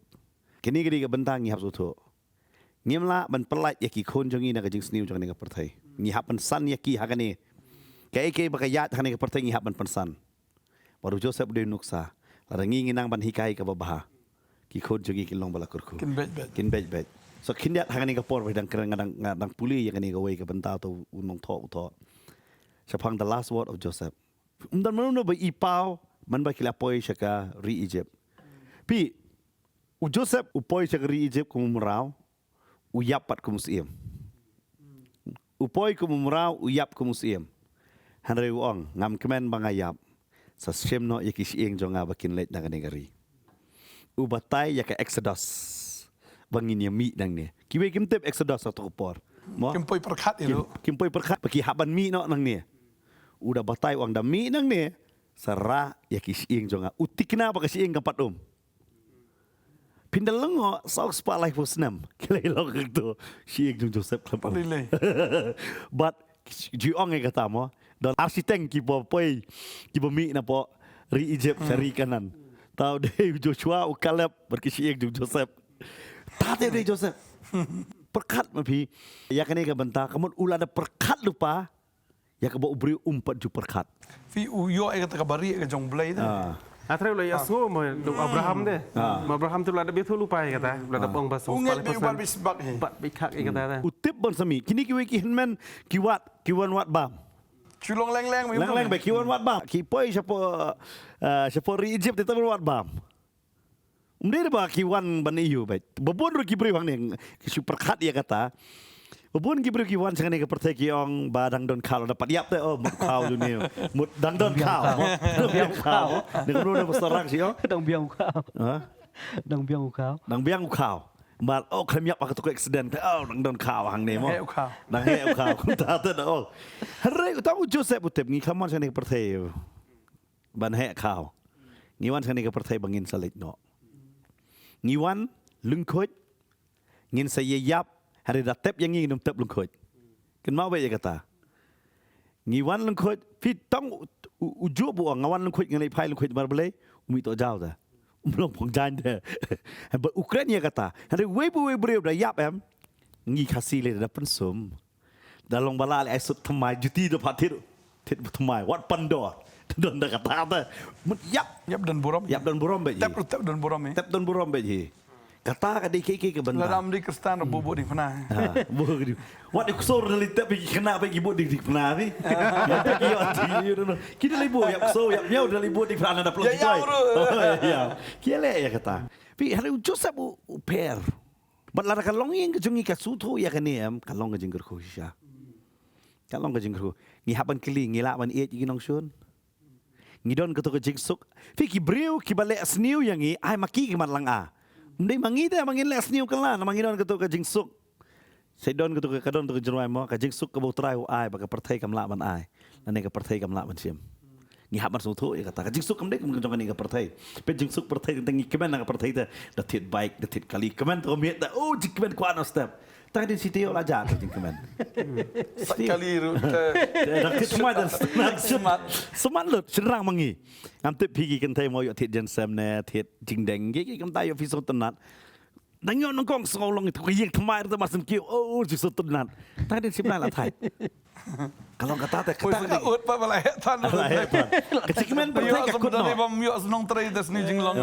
Kine ki dei ka bynta ngi hap sngewthuh. Ngim lah ban pyllait ïa ki khun jong ngi na ka jingsniew jong kane ka pyrthei. Ngi hap ban san ïa ki ha kane. Kaei kaei ba ka ïaid ha kane ka pyrthei ngi hap ban pynsan. Bad u Joseph u dei u nuksa. Lada ngi ngi nang ban hikai kaba bha, ki khun jong ngi kin long ba la kyrkhu. Kin beit beit. Kin beit beit. So khyndiat ha kane ka por ba dang kren nga dang, nga dang pule ïa kane kawei ka bynta uto u nongthoh u thoh shaphang the last word of Joseph. Um don mano mano ba i paw man ba ki la poi sha ka ri Egypt. Phi, u Joseph u poi sha ka ri Egypt kum u mraw, u ïap pat kum u syiem. U poi kum u mraw, u ïap kum u syiem. Hynrei u ong, ngam kmen ba nga ïap. Sa shim noh ïa ki shyieng jong nga ba kin leit na kane ka ri. U batai ïa ka Exodus ba ngin ïa mih nangne. Kiwei kim tip Exodus ha kato ka por. Mo? Kim poi pyrkhat ïa, kim, ruh, kim poi pyrkhat ba ki hap ban mih noh nangne. U da batai, u ong da mih nangne, sa rah ïa ki shyieng jong nga. U thikna ba ka shyieng kam pat um. Phin da lyngngoh saw spah laiphew snem ki la ïalong ha kato shyieng jong Joseph khlem. Lei lei. Bad ju ong ïa kata mo, don arshiteng kiba poi, kiba mih napoh ri Egypt sha ri Kanaan. Tau dei u Joshua, u Caleb bad ki shyieng jong Joseph. Ta te dei Joseph. Pyrkhat ma phi ïa kane ka bynta, ka mut u la da pyrkhat lypa ïa kaba u briew um pat ju pyrkhat. Phi, u ïoh ïa kata kaba rieh ka jong U Blei te. Ah. Hynrei u la ïohsngew mo, u Abraham te. Ah. Ma Abraham te u la da bit u lypa ïa kata. U la da, ah, ong ba u ngeit beit u ban bit sbak hi. Bat bit khak ïa kata te. U tip ban sa mih. Kine kiwei ki hynmen ki wad, ki wan wad bam. Shu long leng leng, leng leng beit ki wan wad bam. Ki poi shapoh, eh, shapoh ri Egypt te wan wad bam. Um dei ba ki wan ban ïoh beit. Ba bun ruh ki briew hangne ki shu pyrkhat ïa kata. Ba bun ki briew ki wan sha kane ka pyrthei ki ong ba dang don khaw, da pat ïap te, oh, mut khaw jong ne. Mut dang don khaw. Dang biang khaw. Dang biang khaw. Dang biang khaw. Dang biang khaw. Bad oh, khlem ïap ha kato ka accident. Oh, dang don khaw hangne mo. Dang heh khaw. Kumta te da, oh. Hynrei uta u Joseph u tip ngi khlem wan sha kane ka pyrthei ban heh khaw. Ngi wan sha kane ka pyrthei ba ngin sa leit noh. Ngi wan lyngkhuid, ngin sa ïa ïap, hynrei da tep ïa ngi ngin ym tep lyngkhuid. Kynmaw beit ïa kata. Ngi wan lyngkhuid, phi tang u, u, u juh ba u ong nga wan lyngkhuid, ngan leit phai lyngkhuid, namar balei? U mih to jaw te. Um long phong jaiñ te. Ba u kren ïa kata. Hynrei wei pa wei briew da ïap em. Ngi Khasi lei da pynsum. Da long ba la leh ai sut thymmai, juti da pha thied, thied thymmai, wat pandor. Don da kata te. Mut ïap. Ïap don burom. Ïap don burom beit hi. Tep, tep don burom hi. Tep don burom beit hi. Kata ka dei kiei kiei ka bynta. Lada ym dei Khristan ruh buh buh diengphna. Ha, buh dieng. Wat ïa u ksew ruh da lei tep, ki khynnah beit ki buh dieng diengphna hi. Ïa tep ïa ti ïa don. Ki da lei buh ïa u ksew ïa u miaw da lei buh diengphna na da plong ki joi. Ïa ïa. Ki leh ïa kata. Phi, hynrei u Joseph u, u pher. Bad lada ka longïing ka jong ngi ka sngewthuh ïa kane em, ka long ka jingkyrkhu shisha. Ka long ka jingkyrkhu. Ngi hap ban kylli, ngi lah ban ïeit ïa ki nongshun? Ngi don kato ka jingsuk. Phi, ki briew kiba leh sniew ïa ngi, ai ma ki ki mat langa. Ym dei ma ngi te, ma ngin leh sniew kylla, namar ngi don kato ka jingsuk. Sa don kato ka, ka don kato ka jingrwai mo, ka jingsuk kaba U Trai u ai, ba ka pyrthei kam lah ban ai. Lane ka pyrthei kam lah ban shim. Ngi hap ban sngewthuh ïa kata. Ka jingsuk kam dei kum ka jong kane ka pyrthei. Peit jingsuk pyrthei, tang ngi kmen na ka pyrthei te. Da thied bike, da thied kali. Kmen to miet da. Oh, jingkmen kwah noh step. Tang dei shi taïew la jia ka jingkmen. Sa kali ruh te. Da thied thymmai da smat. Smat lut, shynrang ma ngi. Ngam tip phi ki kynthei mo ïoh thied jaiñsem ne, thied jingdeng. Ki, ki kynthei ïoh phi sngewtynnat. Dang ïoh nyngkong sngew long ïa ka ïing thymmai ruh te mar sngewthuh. Oh, jingsngewtynnat. Tang dei shim lai la thait. Ka long kata te, kata ka dei. Ut pa ba la heh than. Ba la heh than. Ka jingkmen pyrthei ka kut noh. Bym ïoh shnong trei te sniew jinglong.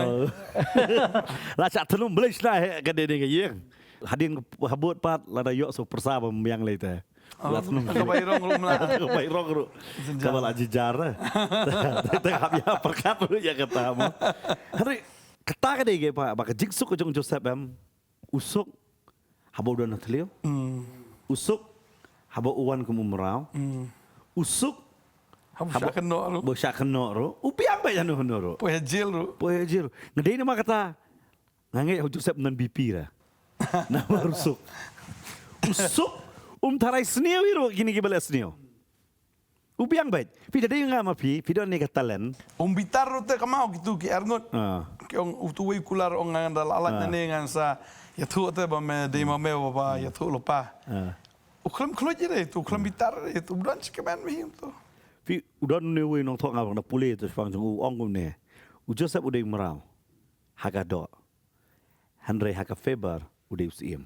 La shah thnum blei shna heh ka dei dei ka ïing. Hadien ha bud pat lada ïoh shu pyrsa bym biang lei te. La thnum. Ka bai rong ruh mla. Ka bai rong ruh. Ka ba la jynjar. Te hap ïa pyrkhat ruh ïa kata mo. Hynrei kata ka dei ka ba, ba ka jingsuk ka jong Joseph em. U suk haba u don ha thliew. U suk haba u wan kum u mraw. U suk Haba shah kynnoh ruh. Ba shah kynnoh ruh. U biang beit hano hano ruh. Poi ha jel ruh. Poi ha jel ruh. Nga dei namar kata. Nga ngeit ha u Joseph ym don B P ruh. Namar u suk. U suk. Um tharai sniew hi ruh kine kiba leh sniew. U biang beit. Phi da dei nga ma phi, phi don ne ka talent. Um bitar ruh te kamau kitu ki arngut. Ah. Ki ong utu wei kular ong ngan da la lait ne ngan sa. Ïathuh te ba me dei ma me ba ba ïathuh lypa. Ah. U khlem khluit ïa re tu, u khlem bitar re tu, u don shi kmen mihim tu. Phi u don ne wei nongthoh nga ba na pule tu shipang jong u ong kumne. U Joseph u dei u mraw. Ha ka doh. Hynrei ha ka favor u dei u syiem.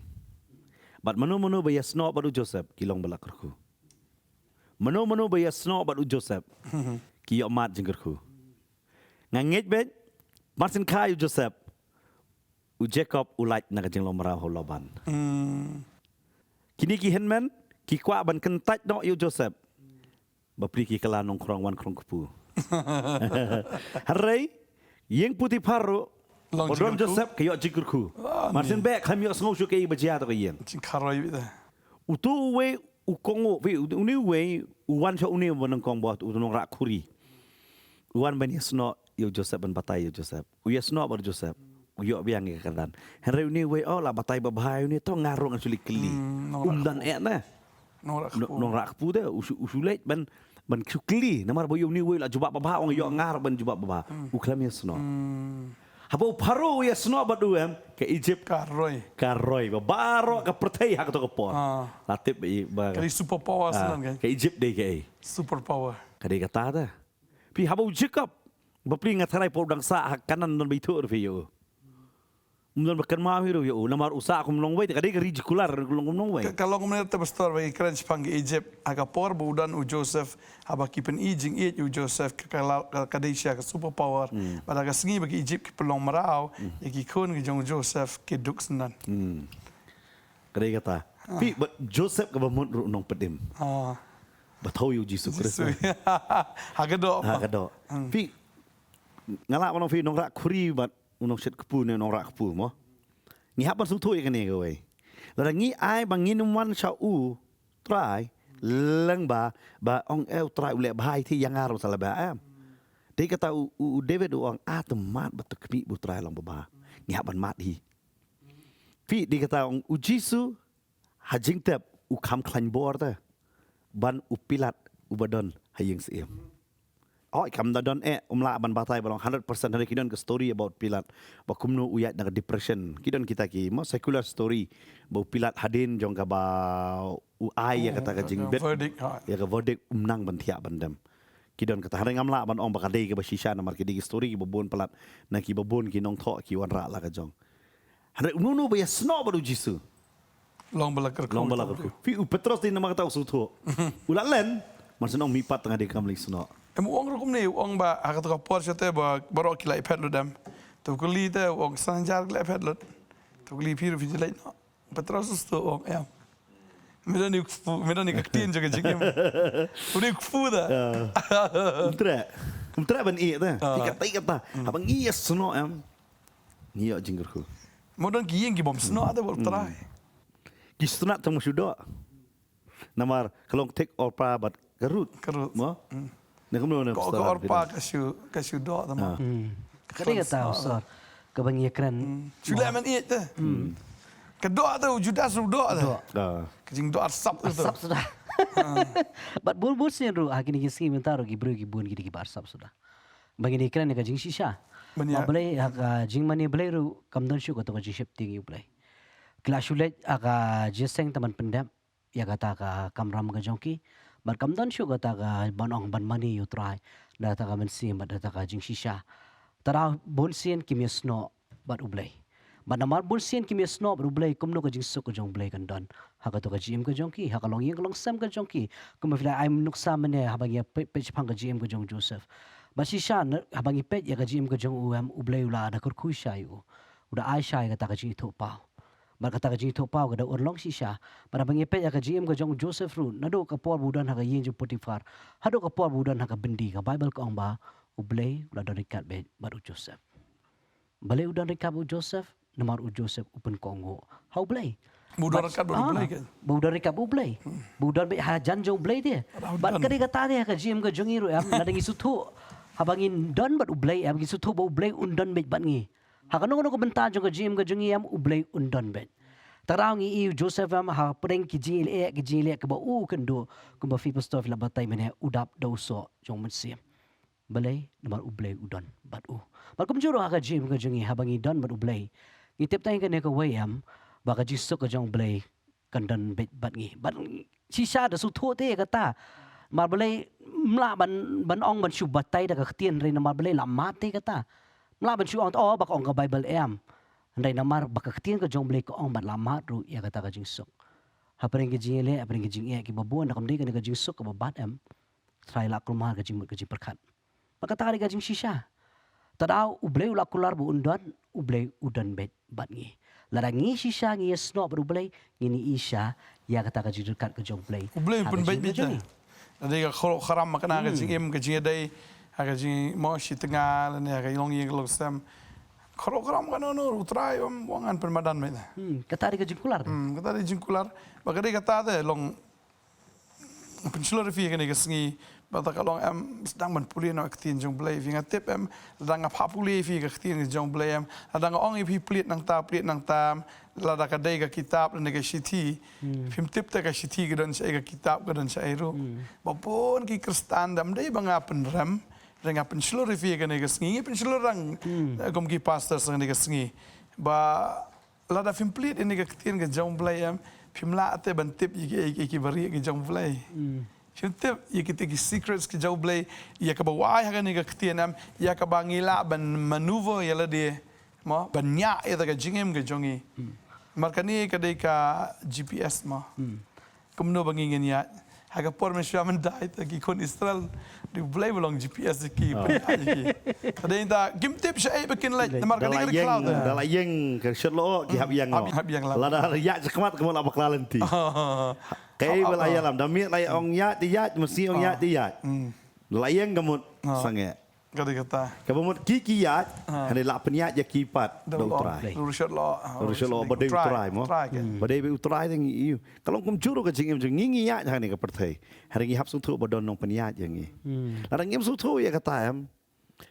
Bad mano mano ba ïasnoh bad u Joseph ki long ba la kyrkhu. Mano mano ba ïasnoh bad u Joseph ki ïoh mad jingkyrkhu. Nga ngeit beit, mar syn kha ïa u Joseph, u Jacob u lait na ka jinglong mraw ha u Laban. Kine ki hynmen ki kwah ban kyntait noh ïa u Joseph. Bapli ki kylla nongkhrong wan khrong kpu. Hynrei ïing Potiphar ruh, ba don Joseph ka ïoh jingkyrkhu. Mar syn beit khlem ïoh sngew shuh kaei ba jia ha ka ïing. Jingkharoi beit. Utu uwei u kohnguh, phi, une uwei u wan sha une ba nyngkong ba u nongrah khuri. U wan ban ïasnoh ïa u Joseph, ban batai ïa u Joseph. U ïasnoh bad u Joseph. U ïoh biang ïa ka kyrdan. Hynrei une uwei, oh, la batai babha ïa une, to nga ruh ngan shu leit kylli. Um don eh ne. Nongrah kpu te u shu, u shu leit ban, ban shu kylli. Namar ba ïa une uwei la jubab babha, ong ïoh nga ruh ban jubab babha. U khlem ïasnoh. Haba u Pharaoh u ïasnoh bad u em, ka Egypt ka roi. Ka roi ba baroh ka pyrthei ha kato ka por. La tip ba ka dei super power. Ka Egypt dei kaei? Super power. Ka dei kata te. Phi, haba u Jacob bapli nga tharai por dang sah ha Kanaan don ba ithuh ruh phi ïa u. Um don ba kynmaw hi ruh ïa u namar u sah kum nongwei te ka dei ka ri jikular kum nongwei. Ka long kumne te pastor, ba ki kren shaphang ka Egypt ha ka por ba u don u Joseph, haba ki pyni jingïeit u Joseph ka, ka dei shisha ka super power. Bad ha ka sngi ba ki Egypt ki pynlong mraw ïa ki khun ki jong u Joseph ki duk syndon. Ka dei kata. Phi, bad Joseph kaba mut ruh u nongpynim. Ba thew ïa u Jisu Khrist. Ha ka doh. Ha ka doh. Phi, nga lah ban ong phi nongrah khuri bad u nongshit kpu ne nongrah kpu mo. Ngi hap ban sngewthuh ïa kane kawei. Lada ngi ai ba ngin ym wan sha u Trai lyngba ba ong eh u Trai u leh bha ïa phi, ïa nga ruh sa leh bha em. Dei kata u, u David u ong, ah, to mad bad to khmih ba u Trai long babha. Ngi hap ban mad hi. Phi, dei kata ong u Jisu ha jingtep u kham khlaiñ bor te ban u Pilat uba don ha ïing syiem. Oh, i kam da don eh, um lah ban batai ba long hundred percent, hynrei ki don ka story about Pilat ba kumno u ïaid na ka depression. Ki don kita ki mo secular story ba u Pilat hadien jong kaba u ai ïa kata ka jingbit, ïa ka verdict, um nang ban thiah ban dem. Ki don kata, hynrei ngam lah ban ong ba ka dei kaba shisha namar ki dei ki story kiba bun palat na kiba bun ki nongthoh ki wanrah la ka jong. Hynrei uno uno ba ïasnoh bad u Jisu long ba la kyrkhu. Long ba la kyrkhu. Phi, u Petros dei namar kata u sngewthuh. U la len, mar shu ong mih pat, nga dei kam leit snoh. Em, u ong ruh kumne, u ong ba ha kata ka por shate ba baroh ki la ïaphet lut em. To kylli te u ong, sa jar ki la ïaphet lut. To kylli phi ruh phi ju leit noh. Petros u sngewthuh u ong em. Me don ïa u kpu, me don ïa ka ktien jong ka jingim. U dei u kpu da. Um treh. Um treh ban ïeh te. Te kata, te kata. Haba ngi ïasnoh em. Ngi ïoh jingkyrkhu. Mo don ki ïing ki bym snoh te bad u Trai. Ki snoh tang ma shu doh. Namar ka long thik Orpa bad ka Ruth. Ka Ruth. Mo? Ne kumno ne ka Orpa ka shu, ka shu doh tang ma. Ka dei kata u sor kaba ngi ïakren. Shu leh man ïeit te. Ka doh te u Judas ruh doh te. Ka jingdoh arsap te. Arsap suda. Bad bun bun sien ruh ha kine ki sngi mynta ruh ki briew ki bun ki dei kiba arsap suda. Ba ngin ïakren ïa ka jingshisha. Ba Blei, ha ka jingmane Blei ruh kam don shuh kato ka jingsheptieng ïa U Blei. Ki la shu leit ha ka jingïaseng te ban pyndep ïa kata ka kamram ka jong ki. Bad kam don shuh kata ka ban ong ban mane ïa U Trai da kata ka mynsiem bad da kata ka jingshisha. Te bun sien kim ïasnoh bad U Blei. Bad namar bun sien kim ïasnoh bad U Blei, kumno ka jingsuk ka jong U Blei kan don ha kato ka jingim ka jong ki, ha ka longïing ka longsem ka jong ki. Kumba phi la ai nuksa mynne, haba ngi ïa peit, peit shaphang ka jingim ka jong u Joseph. Bad shisha, haba ngi peit ïa ka jingim ka jong u, em, U Blei u la da kyrkhu shisha ïa u. U da ai shisha ïa kata ka jingithuhpaw. Bad kata ka jingithuhpaw ka da urlong shisha. Bad haba ngi peit ïa ka jingim ka jong u Joseph ruh, naduh ka por ba u don ha ka ïing jong u Potiphar haduh ka por ba u don ha ka byndi, ka Baibl ka ong ba U Blei u la don ryngkat beit bad u Joseph. Balei u don ryngkat bad u Joseph? Namar u Joseph u pynkohnguh ha U Blei. Ba u don ryngkat bad U Blei, ah, ka. Ba u don ryngkat bad U Blei. Ba u don beit hajan jong U Blei te. Ba u don. Bad ka dei kata te ha ka jingim ka jong ngi ruh em, lada ngi sngewthuh haba ngin don bad U Blei em, ngi sngewthuh ba U Blei un don beit bad ngi. Ha kano kano ka bynta jong ka jingim ka jong ngi em, U Blei un don beit. Te ka daw ngi ïohi u Joseph em, hapdeng ki jingïaleh, ki jingïaleh kiba u kynduh, kumba phi pastor phi la batai mynne, u dap da u soh jong u Mynsiem. Balei? Namar U Blei u don bad u. Bad kumjuh ruh ha ka jingim ka jong ngi, haba ngi don bad U Blei, ngi tip tang ïa kane kawei em, ba ka jingsuk ka jong U Blei kan don beit bad ngi. Bad shisha da sngewthuh te ïa kata. Namar balei ym lah ban, ban ong ban shu batai da ka ktien, hynrei namar balei la mad te ïa kata. Ym lah ban shu ong, oh, ba ka ong ka Baibl em. Hynrei namar ba ka ktien ka jong U Blei ka ong bad la mad ruh ïa kata ka jingsuk. Hapdeng ki jingïaleh, hapdeng ki jingeh kiba bun, da kam dei kane ka jingsuk kaba bat em. Trai la kulmar ka jingmut ka jingpyrkhat. Ba kata ka dei ka jingshisha. Te ka daw U Blei u la kular ba un don, U Blei u don beit bad ngi. Lada ngi shisha ngi ïasnoh bad U Blei, ngin ïohi shisha ïa kata ka jingryngkat ka jong U Blei. U Blei un pynbeit beit. Ha ka jingim ka jong ngi. Lada ka khuid ka ram ma kane ka jingim, ka jingïadei, ha ka jingmut shi tnga lane ha ka longïing longsem. Khuid ka ram kano kano U Trai um wan pynmadan beit. Hmm, kata dei ka jingkular. Hmm, kata dei jingkular. Ba ka dei kata te long pynshlur ïa phi ha kane ka sngi, ba te ka long em, sdang ban pule noh ka ktien jong U Blei, phi nga tip em, lada nga phah pule ïa phi ka ktien jong U Blei em, lada nga ong ïa phi plied nangta, plied nangta, lada ka dei ka kitab lane ka shithi, phim tip te ka shithi ka don shaei, ka kitab ka don shaei ruh. Ba bun ki Khristan, da ym dei ba nga pynrem, hynrei nga pynshlur ïa phi ha kane ka sngi, ngi pynshlur rang, eh, kum ki pastor ha kane ka sngi. Ba lada phim plied ïa kane ka ktien ka jong U Blei em, phim lah te ban tip ïa ki, ïa ki, ïa ki barieh ki jong U Blei. Phim tip ïa kita ki secrets ki jong U Blei, ïa kaba wai ha kane ka ktien em, ïa kaba ngi lah ban maneuver ïa lade, mo, ban ñiah ïa ka jingim ka jong ngi. Namar kane ka dei ka G P S, mo. Kumno ba ngi ngin ïaid. Ha ka por mynshuwa mynta te ki khun Israel, dei U Blei ba long G P S jong ki, pynïaid jong ki. Te dei ta, kim tip shaei ba kin leit, namar ka dei ka ri khlaw te. Da la ïeng, da la ïeng ka shet lyoh, ki hap ïeng noh. Hap ïeng noh. Lada ïaid shakhmat ka mut la bakla lynti. Kaei ba la ïalam, da miet la ong ïaid te ïaid, mynsiem ong ïaid te ïaid. Da la ïeng ka mut sangeh. Ka dei kata. Kaba mut ki ki ïaid, hynrei la pynïaid ïa ki pat da U Trai. Da U Trai. Ruh shet lyoh, ruh shet lyoh, ba dei U Trai, mo. Ba dei beit U Trai te ngi ïohi. Ka long kumjuh ruh ka jingim jong ngi, ngi ïaid ha kane ka pyrthei. Hynrei ngi hap sngewthuh ba don nongpynïaid ïa ngi. Lada ngim sngewthuh ïa kata em.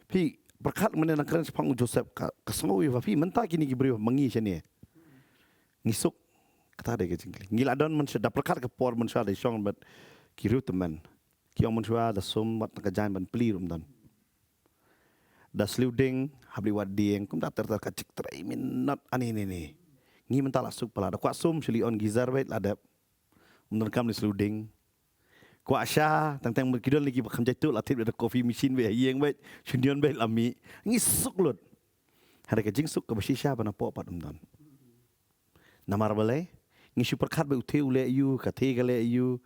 Phi pyrkhat mynne, nang kren shaphang u Joseph, ka, ka sngew ïa ba phi mynta kine ki briew ma ngi shane. Ngi suk, kata dei ka jingkylli. Ngi la don mynshuwa, da pyrkhat ka por mynshuwa da shong bad ki briew tymmen. Ki ong mynshuwa da sum wat na ka jaiñ ban plie ruh ym don. Da sliw dieng, hap leit wad dieng, kumta ter ter ka jingtrei minot ani ni ni. Ngi mynta la suk palat, da kwah sum shu leit on geyser beit la dep. Ym donkam leit sliw dieng. Kwah sha, teng teng ki don lei kiba kham jaituh la thied beit da coffee machine beit ha ïing beit, shu nion beit la mih. Ngi suk lut. Hynrei ka jingsuk kaba shisha ba napoh pat ym don. Namar balei? Ngi shu pyrkhat ba u thie u leh aïu, ka thie ka leh aïu,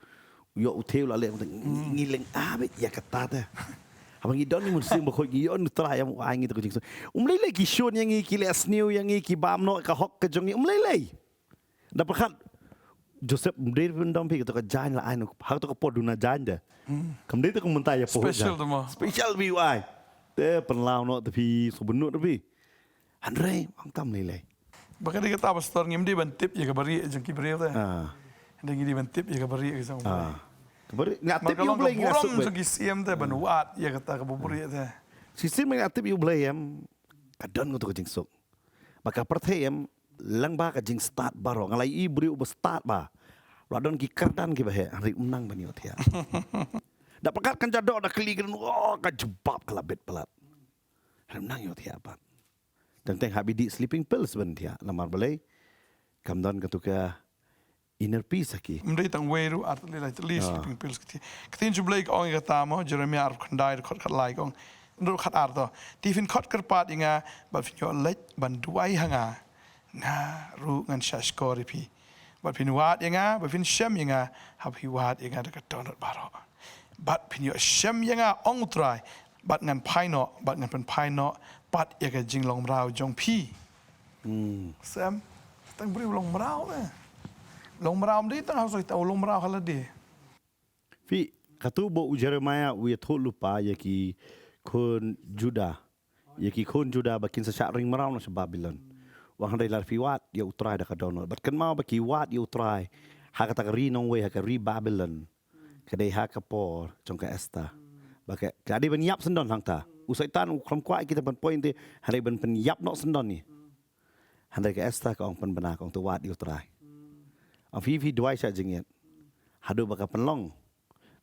u ïoh u thie u la leh, ngi, ngi lynga beit ïa kata te. Haba ngi don ïa u Mynsiem Bakhuid, ngi ïoh u Trai em u ai ngi ïa ka jingsuk. Um lei lei ki shun ïa ngi, ki leh sniew ïa ngi, ki bam noh ka hok ka jong ngi, um lei lei. Da pyrkhat Joseph, um dei pyndonkam phi, kato ka jaiñ la ai noh, ha kato ka por duna jaiñ te. Kam dei te kum mynta ïa pyrkhat. Special te mo. Special phi u ai. Te pynlaw noh te phi, sngewbha noh te phi. Hynrei ong tam lei lei. Ba ka dei kata, Pastor, ngim dei ban tip ïa ka barieh jong ki briew te. Ah. Hynrei ngi dei ban tip ïa ka barieh ka jong U Blei. Ah. Ka barieh, ngi tip ïa U Blei, ngi suk beit. Burom jong ki siem te ban wad ïa kata ka barieh te. Shisien ngi tip ïa U Blei em, ka don kato ka jingsuk. Ba ka pyrthei em, lyngba ka jingstad baroh. Nga la ïohi briew ba stad ba. La don ki kyrdan kiba heh, hynrei um nang ban ïohthiah. Da pyrkhat kan ja doh, da kylli kan, oh, ka jubab ka la bit palat. Hynrei um nang ïohthiah pat. Teng teng hap ïa dih sleeping pills ban thiah. Namar balei? Kam don kato ka inner peace ha ki. Ym dei tang wei ruh, ar tylli lai tylli sleeping pills ki thiah. Ka ktien jong U Blei ka ong ïa kata mo, Jeremiah arphew khyndai, dkhot khatlai ka ong. Dkhot khatar to. Te phin khot kyrpad ïa nga, bad phin ïoh leit ban duwai ha nga. Nga ruh ngan shahshkor ïa phi. Bad phin wad ïa nga, bad phin shem ïa nga, haba phi wad ïa nga da ka dohnud baroh. Bad phin ïoh shem ïa nga, ong U Trai, bad ngan phai noh, bad ngan pynphai noh pat ïa ka jinglong mraw jong phi. Hmm. Shem, tang briew long mraw eh. Long mraw ym dei tang ha u soi, tang long mraw ha lade. Phi, kato ba u Jeremiah u ïathuh lypa ïa ki khun Judah. Ïa ki khun Judah ba kin sa shah ring mraw noh sha Babilon. Wan hynrei lada phi wad ïa U Trai da ka dohnud. Bad kynmaw ba ki wad ïa U Trai ha kata ka ri nongwei, ha ka ri Babilon. Ka dei ha ka por jong ka Esther. Ba ka, ka dei ban ïap syndon hangta. U Soitan u khlem kwah ïa kita ban poi ïa te, hynrei ban pynïap noh syndon ïa. Hynrei ka Esther ka ong pynbna, ka ong to wad ïa U Trai. Ong phi, phi duwai sha jingïeit. Haduh ba ka pynlong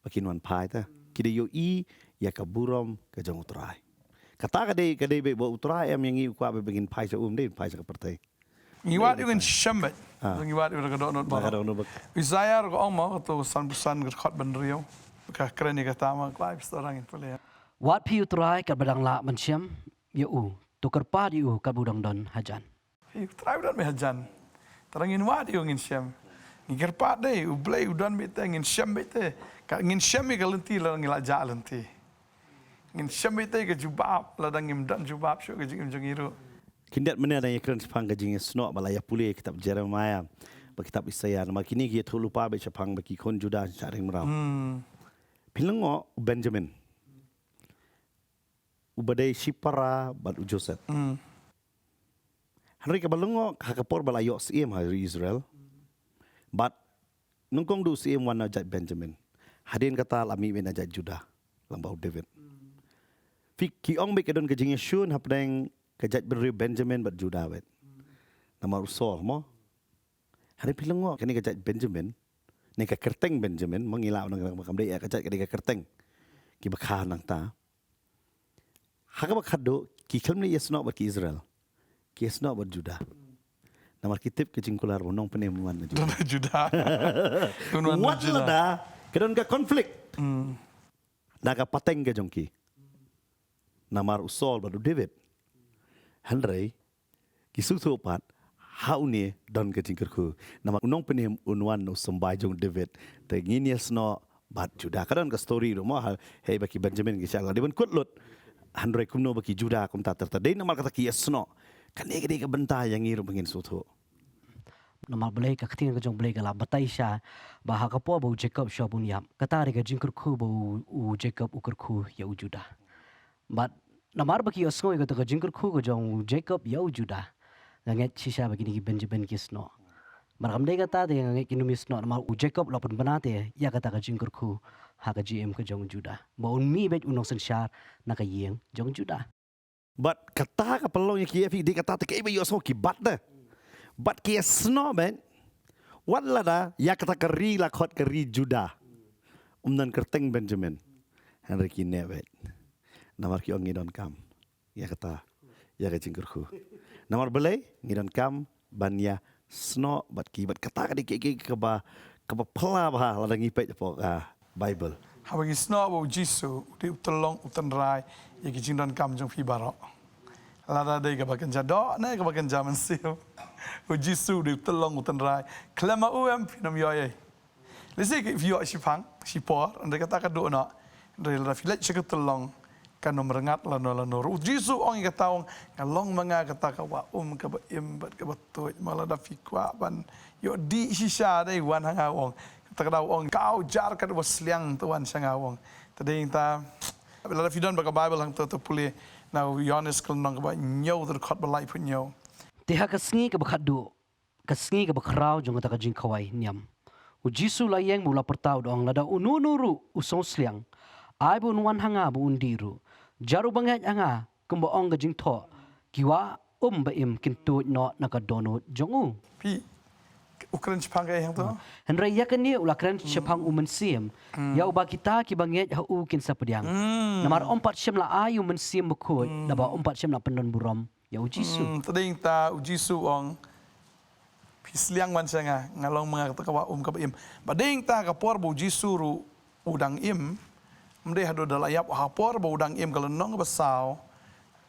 ba kin wan phai te. Ki da ïohi ïa ka burom ka jong U Trai. Kata ka dei, ka dei ba U Trai em ïa ngi, u kwah ba ngin phai sha u, ym dei phai sha ka pyrthei. Ngi wad ïa u ngin shem beit. Ah. Ngi wad ïa u da ka dohnud baroh. Da ka dohnud baroh. Isaiah ruh ka ong mo, kato sanphew san ka dkhot ba hynriew. Ka kren ïa kata mo, kloi phi sdang ngin pule. Wad phi ïa U Trai katba dang lah ban shem ïa u. To kyrpad ïa u katba u dang don hajan. Phi, U Trai u don beit hajan. Te lada ngin wad ïa u ngin shem. Ngi kyrpad dei, U Blei u don beit te, ngin shem beit te. Ka, ngin shem ïa ka lynti lada ngi la jah lynti. Ngin shem beit te ïa ka jubab lada ngim don jubab shuh ka jingim jong ngi ruh. Khyndiat mynne nga ïakren shaphang ka jingïasnoh ba la ïapule kitab Jeremiah bad kitab Isaiah. Namar kine ki ïathuh lypa beit shaphang ba ki khun Judah shah ring mraw. Hmm. Phi lyngngoh u Benjamin, uba dei shipara bad u Joseph. Hmm. Hynrei kaba lyngngoh ha ka por ba la ïoh syiem ha ri Israel. Bad nyngkong u syiem wan na jait Benjamin. Hadien kata la mih beit na jait Judah lyngba u David. Phi, ki ong beit ka don ka jingïashun hapdeng ka jaitbynriew Benjamin bad Judah beit. Namar u Saul mo. Hynrei phi lyngngoh kane ka jait Benjamin, ne ka kyrteng Benjamin, ma ngi lah ban ong ba kam dei ka jait, ka dei ka kyrteng. Kiba kha nangta. Ha kaba khatduh, ki khlem leit ïasnoh bad ki Israel. Ki ïasnoh bad Judah. Namar ki tip ka jingkular ba u nongpynim un wan na Judah. Judah. Un wan na Judah. Wat lada ka don ka conflict. Hmm. Na ka pateng ka jong ki. Namar u Saul bad u David. Hynrei ki sngewthuh pat, ha une don ka jingkyrkhu. Namar u nongpynim un wan na u symbai jong u David. Te ngin ïasnoh bad Judah. Ka don ka story ruh mo, ha, hei ba ki Benjamin ki shah la dei ban kut lut. Hynrei kumno ba ki Judah kumta ter ter. Dei namar kata ki ïasnoh. Kane ka dei ka bynta ïa ngi ruh ba ngin sngewthuh. Namar balei ka ktien ka jong u Blei ka la batai sha ba ha ka por ba u Jacob shuwa ban ïap. Kata dei ka jingkyrkhu ba u, u Jacob u kyrkhu ïa u Judah. Bad namar ba ki ïohsngew ïa kata ka jingkyrkhu ka jong u Jacob ïa u Judah. Nga ngeit shisha ba kine ki Benjamin ki snoh. Bad kam dei kata te nga ngeit kin ym ïasnoh namar u Jacob u la pynbna te ïa kata ka jingkyrkhu ha ka jingim ka jong u Judah. Ba un mih beit u nongsynshar na ka ïing jong u Judah. Bad kata ka pynlong ïa ki, ïa phi, dei kata te kaei ba ïohsngew ki bat te. Bad ki ïasnoh beit. Wat lada ïa kata ka ri la khot ka ri Judah. Ym don kyrteng Benjamin. Hynrei ki neh beit. Namar ki ong ngi donkam ïa kata, ïa ka jingkyrkhu. Namar balei ngi donkam ban ïasnoh bad ki, bad kata ka dei kaei kaei kaba, kaba phylla bha lada ngi peit hapoh ka Baibl. Haba ngi snoh ba u Jisu u dei u tyllong u tynrai ïa ki jingdonkam jong phi baroh. Lada dei kaba kynja doh ne kaba kynja mynsiem, u Jisu u dei u tyllong u tynrai. Khlem ma u em phin ym ïoh ei. Lehse ki phi ïoh shiphang, shipor, hynrei kata ka duh noh. Hynrei lada phi leit sha ka tyllong, kan ym rngat lano lano ruh. U Jisu u ong ïa kata, u ong, nga long ma nga kata ka wah um kaba im bad kaba tuid. Ma lada phi kwah ban ïoh dih shisha, dei wan ha nga, u ong. Kata ka daw u ong, kaw jar katba sliang, to wan sha nga, u ong. Te dei ta, lada phi don bad ka Baibl hangto, to pule na u Ïoannis ka lynnong kaba hynñiew, dkhot ba laiphew hynñiew. Te ha ka sngi kaba khatduh, ka sngi kaba khraw jong kata ka jingkhawai niam, u Jisu u la ïeng bad u la pyrta, u da ong, lada uno uno ruh u sngewsliang, ai ba un wan ha nga bad un dih ruh. Jar uba ngeit ha nga, kumba ong ka jingthoh, ki wah um ba im kin tuid noh na ka dohnud jong u. Phi, u kren shaphang kaei hangto? Hynrei ïa kane u la kren shaphang u Mynsiem. Hmm. Ïa uba kita kiba ngeit ha u kin sa pdiang. Hmm. Namar ym pat shym la ai u Mynsiem Bakhuid, hmm, naba ym pat shym la pyndonburom ïa u Jisu. Hmm, te dei ta u Jisu u ong, phi sliang wan sha nga, nga long ma nga kata ka wah um kaba im. Bad dei ta ka por ba u Jisu ruh u dang im, ym dei haduh da la ïap, ha por ba u dang im, ka lynnong kaba saw,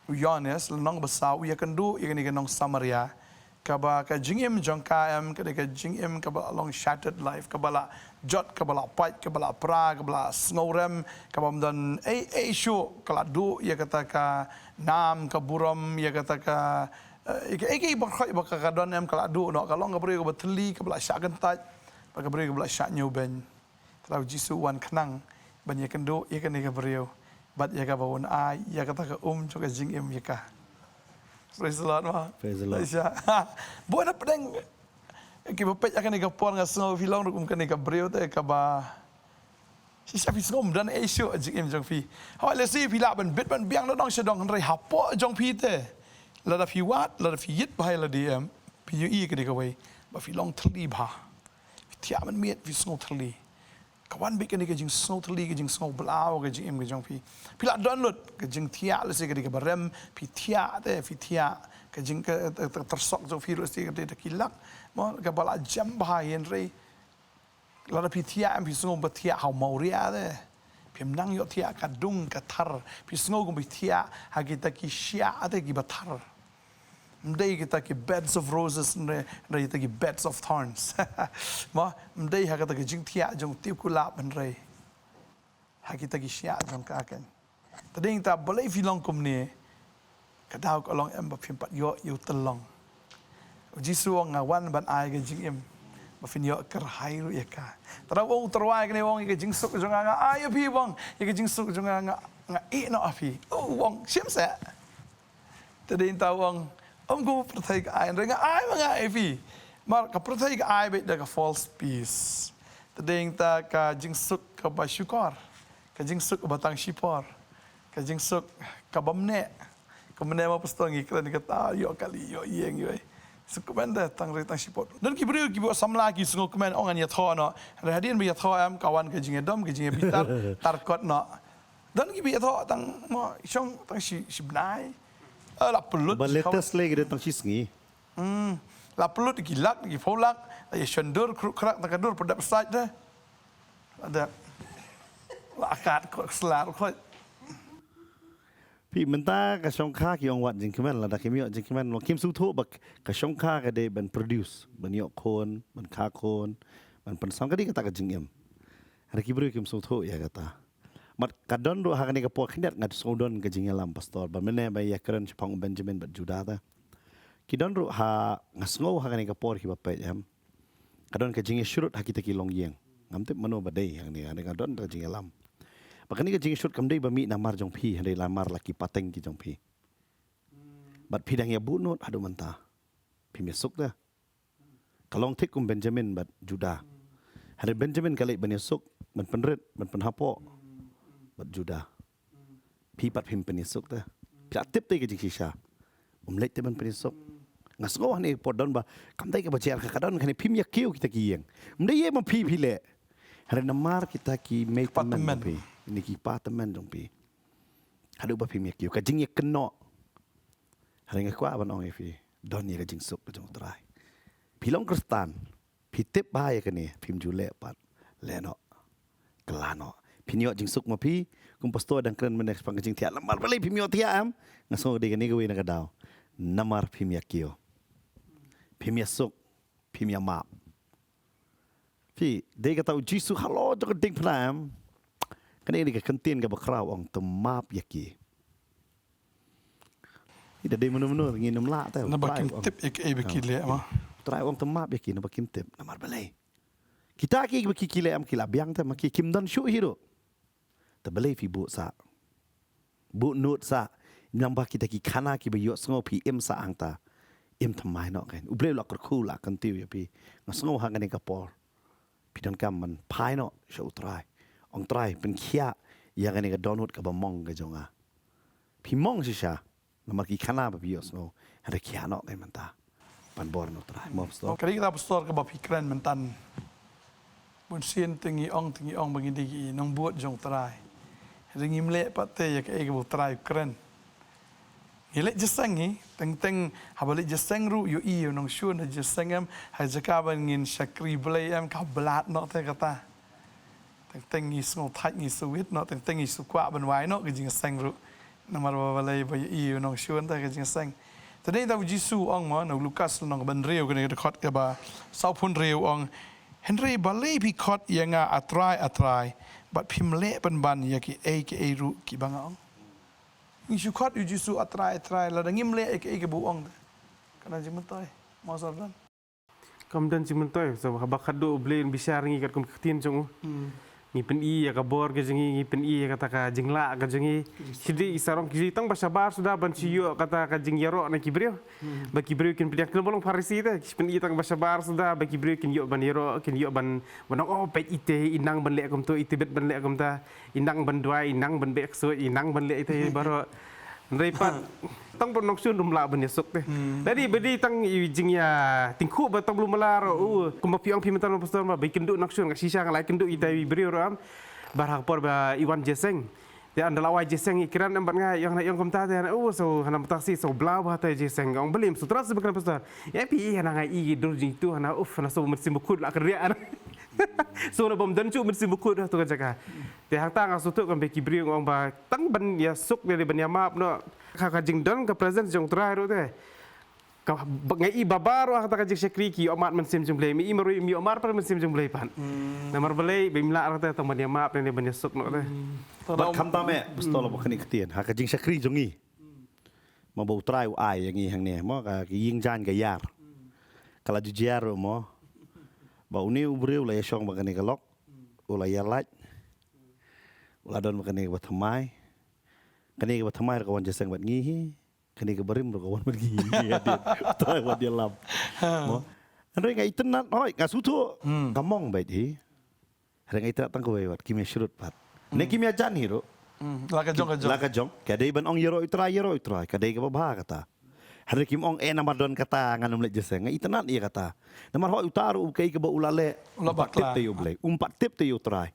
u Ïoannis, lynnong kaba saw, u ïakynduh ïa kane ka nong Samaria, kaba ka jingim jong ka em, ka dei ka jingim kaba la long shattered life, kaba la jot, kaba la pait, kaba la pra, kaba la sngewrem, kaba ym don ei ei shuh, ka la duh ïa kata ka nam ka burom, ïa kata ka, eh, ïa kaei kaei baroh ba ka, ka don em ka la duh noh, ka long ka briew kaba thylli, kaba la shah kyntait, bad ka briew kaba la shah ñiewbeiñ. Te la u Jisu u wan khnang ban ïakynduh ïa kane ka briew bad ïa kaba un ai ïa kata ka um jong ka jingim ïa ka. Praise the Lord, ma. Praise the Lord. Shisha. Bun na pdeng. Kiba peit ïa kane ka por nga sngew phi long ruh kum kane ka briew te kaba. Shisha phi sngew ym don ei shuh jingim jong phi. Hooid lehse phi lah ban bit ban biang na dong sha dong hynrei hapoh jong phi te. Lada phi wad, lada phi ïit bha ïa lade em. Phi ïohi ka dei kawei. Ba phi long thylli bha. Phi thiah mynmiet, phi sngew thylli. Ka wan beit kane ka jingsngew thylli, ka jingsngew blah, ka jingim ka jong phi. Phi lah don lut, ka jingthiah lehse ka dei kaba rem, phi thiah te, phi thiah, ka jing ka, ka, ka tyrsok jong phi lehse ka dei da ki lak. Mo, kaba lah jem bha hynrei. Lada phi thiah em phi sngew ba thiah ha u mawria te. Phim nang ïoh thiah ka dung ka thar, phi sngew kum phi thiah ha kita ki shiah te kiba thar. Ym dei kita ki beds of roses, ym dei, ym dei kita ki beds of thorns. Mo, ym dei ha kata ka jingthiah jong u tip kulap hynrei ha kita ki shiah jong ka keiñ. Te dei ta balei phi long kumne, ka daw ka long em ba phim pat ïoh ïa u tyllong. U Jisu u ong nga wan ban ai ka jingim ba phin ïoh kyrhai ruh ïa ka. Te da u ong u tyrwa ïa kane u ong ïa ka jingsuk jong nga nga ai ïa phi, u ong ïa ka jingsuk jong nga nga, nga ïeh noh ha phi. U ong shim seh. Te dei ta u ong, ym, ka pyrthei ka ai, hynrei nga ai ma nga ïa phi. Namar ka pyrthei ka ai beit da ka false peace. Te dei ta ka jingsuk kaba shukor, ka jingsuk kaba tang shipor, ka jingsuk kaba mynne. Ka mynne ma pastor ngi kren kata ïoh kali ïoh ïeng ïoh. Suk kmen da tang rei tang shipor. Don ki briew kiba samla ki sngew kmen ong ngan ïathoh noh. Hynrei hadien ba ïathoh em ka wan ka jingïadom ka jingïabitar, tar kot noh. Don kiba ïathoh tang mo shong tang shi, shi bnai. Eh, la pynlut. Ba latest lei ki don tang shi sngi. Hmm. La pynlut ki lak, ki phew lak, la ïashon dur, kruk krak, tang ka dur, pyndonkam sait te. La dep. La kat kot slar kot. Phi mynta ka shongkha ki ong wat jingkmen, lada kim ïoh jingkmen, kim sngewthuh ba ka shongkha ka dei ban produce, ban ïoh khun, ban kha khun, ban pynsan ka dei kata ka jingim. Hynrei ki briew kim sngewthuh ïa kata. Bad ka don ruh ha kane ka por khyndiat nga sngew don ka jingïalam pastor. Bad mynne ba ïakren shaphang u Benjamin bad Judah te. Ki don ruh ha, nga sngew ha kane ka por kiba peit em. Ka don ka jingïasyrut ha kita ki longïing. Ngam tip mano ba dei ha kane, ha kane ka don ka jingïalam. Bad kane ka jingïasyrut kam dei ba mih namar jong phi, hynrei namar la ki pateng ki jong phi. Bad phi dang ïa buh nud haduh mynta. Phim ïasuk te. Ka long thik kum Benjamin bad Judah. Hynrei Benjamin ka leit ban ïasuk, ban pynrit, ban pynhapoh bad Judah. Phi pat phim pynïasuk te. Phi la tip te ka jingshisha. Um leit te ban pynïasuk. Nga sngew hangne por don ba kam dei kaba jia ka, ka don hangne phim ïa kiew kita ki ïing. Um dei ïa ma phi phi leh. Hynrei namar kita ki mei tymmen jong phi. Ni ki pa tymmen jong phi. Haduh ba phim ïa kiew ka jingïakynnoh. Hynrei nga kwah ban ong ïa phi, don ïa ka jingsuk ka jong U Trai. Phi long Khristan, phi tip bha ïa kane, phim ju leh pat. Leh noh. Kylla noh. Phin ïoh jingsuk ma phi, kum pastor dang kren mynne shaphang ka jingthiah. Namar balei phim ïoh thiah em? Nga sngew dei kane kawei na ka daw. Namar phim ïa kiew. Phim ïa suk, phim ïa map. Phi, dei kata U Jisu halor jong ka diengphna em. Kane dei ka kyntien kaba khraw, ong to map ïa ki. Ida dei mynno mynno ngin ym lah te. Naba kim tip ïa kaei ba ki leh ma. Trai ong to map ïa ki naba kim tip namar balei. Kita ki ba ki ki leh em ki la biang te ma ki kim don shuh hi ruh. Te balei phi buh sah. Buh nud sah. Namar kita ki khana kiba ïohsngew phi im sah hangta. Im thymmai noh kan. U Blei u la kyrkhu u la kyntiew ïa phi. Nga sngew ha kane ka por. Phi donkam ban phai noh sha U Trai. Ong Trai pynkhiah ïa kane ka dohnud kaba mong ka jong nga. Phi mong shisha. Namar ki khana ba phi ïohsngew. Hynrei khiah noh kan mynta. Pan bor na U Trai. Mo pastor. Ka dei kata pastor kaba phi kren mynta. Bun sien te ngi ong, te ngi ong ba ngi dei ki nongbud jong U Trai. Hynrei ngim leh pat te ïa kaei kaba U Trai u kren. Ngi leit jingïaseng hi, teng teng haba leit jingïaseng ruh ïohi ïa u nongshun ha jingïaseng em, ha jaka ban ngin shakri Blei em, ka blad noh te kata. Teng teng ngi sngew thait, ngi sngew wit noh, teng teng ngi sngew kwah ban wai noh ka jingïaseng ruh. Namar ba balei ba ïohi ïa u nongshun te ka jingïaseng. Te dei da U Jisu u ong mo, na u Lukas lynnong kaba hynriew kane ka dkhot kaba sawphew hynriew u ong, hynrei balei phi khot ïa nga A Trai, A Trai, bad phim leh pynban ïa kiei kiei ruh kiba nga ong. Ngi shu khot ïa U Jisu A Trai, A Trai, lada ngim leh ïa kaei kaba u ong te. Ka don jingmyntoi, mo Sir Don. Kam don jingmyntoi, sabab haba khadduh U Blei un bishar ngi katkum ka ktien jong u. Hmm. Ngi pyni ïa ka bor ka jong ngi, ngi pyni ïa kata ka jinglah ka jong ngi. Shi dei i sarong ki tang ba shabar suda ban shu ïoh kata ka jingïaroh na ki briew. Ba ki briew kin pdiang, kin ba long Pharisi te, ki pyni tang ba shabar suda ba ki briew kin ïoh ban ïaroh, kin ïoh ban, ban ong, oh, peit ite, i nang ban leh kumto, ite beit ban leh kumta, i nang ban duwai, i nang ban beh ksuid, i nang ban leh ite baroh. Hynrei pat tang ba nongshun ruh ym lah ban ïasuk te. Lada ba dei tang i jingïatyngkhuh ba tang ba la mala ruh, u, kumba phi ong phi mynta, Pastor, ba ba ïakynduh nongshun, nga shisha nga la ïakynduh ita i briew ruh em. Bad ha ka por ba i wan Jesseng, te ynda la wai Jesseng i kren em bad nga, i ong, i ong kumta te, oh, so hana mynta shi so bla ba te Jesseng, ong, balei ym sngewthuh shi ba kren, Pastor? Ïa phi, hana nga i dur jingïathuh, hana, uf, hana so mynsiem bakhuid la kynriah. So na bym don shuh mynsiem bakhuid ha tu ka jaka. Te hangta nga sngewthuh, kan ba ki briew ong ba tang ban ïasuk ne ban ïamap noh, ka, ka jingdon ka presence jong U Trai ruh te, ka ba, nga i ba baroh ha kata ka jingshakri ki ïohmad mynsiem jong U Blei. Me i marwei ym ïohmad pat mynsiem jong U Blei pat. Namar balei? Ba im lah ruh te tang ban ïamap ne ban ïasuk noh te. Bad khamtam eh, Pastor, la ba kane ka ktien ha ka jingshakri jong ngi, ma ba U Trai u ai ïa ngi hangne, mo, ka, ka ïing jaiñ ka ïar. Ka la ju jia ruh, mo, ba une u briew u la ïashong bad kane ka lok, u la ïalait, u la don bad kane kaba thymmai. Kane kaba thymmai ruh ka wan jingïaseng bad ngi hi. Kane kaba rim ruh ka wan bad ngi hi. Hadien U Trai u wan ïalam, mo. Hynrei nga itynnad, hooid, nga sngewthuh ka mong beit hi. Hynrei nga itynnad tang kawei wat, kim ïashrut pat ne kim ïajan hi ruh. La ka jong, ka jong, la ka jong. Ka dei ban ong, ïaroh U Trai, ïaroh U Trai, ka dei kaba bha kata. Hynrei kim ong, eh, namar don kata ngan ym leit jingïaseng. Nga itynnad ïa kata. Namar hooid, uta ruh u kaei kaba u la leh, um pat tip te ïa U Blei, um pat tip te ïa U Trai.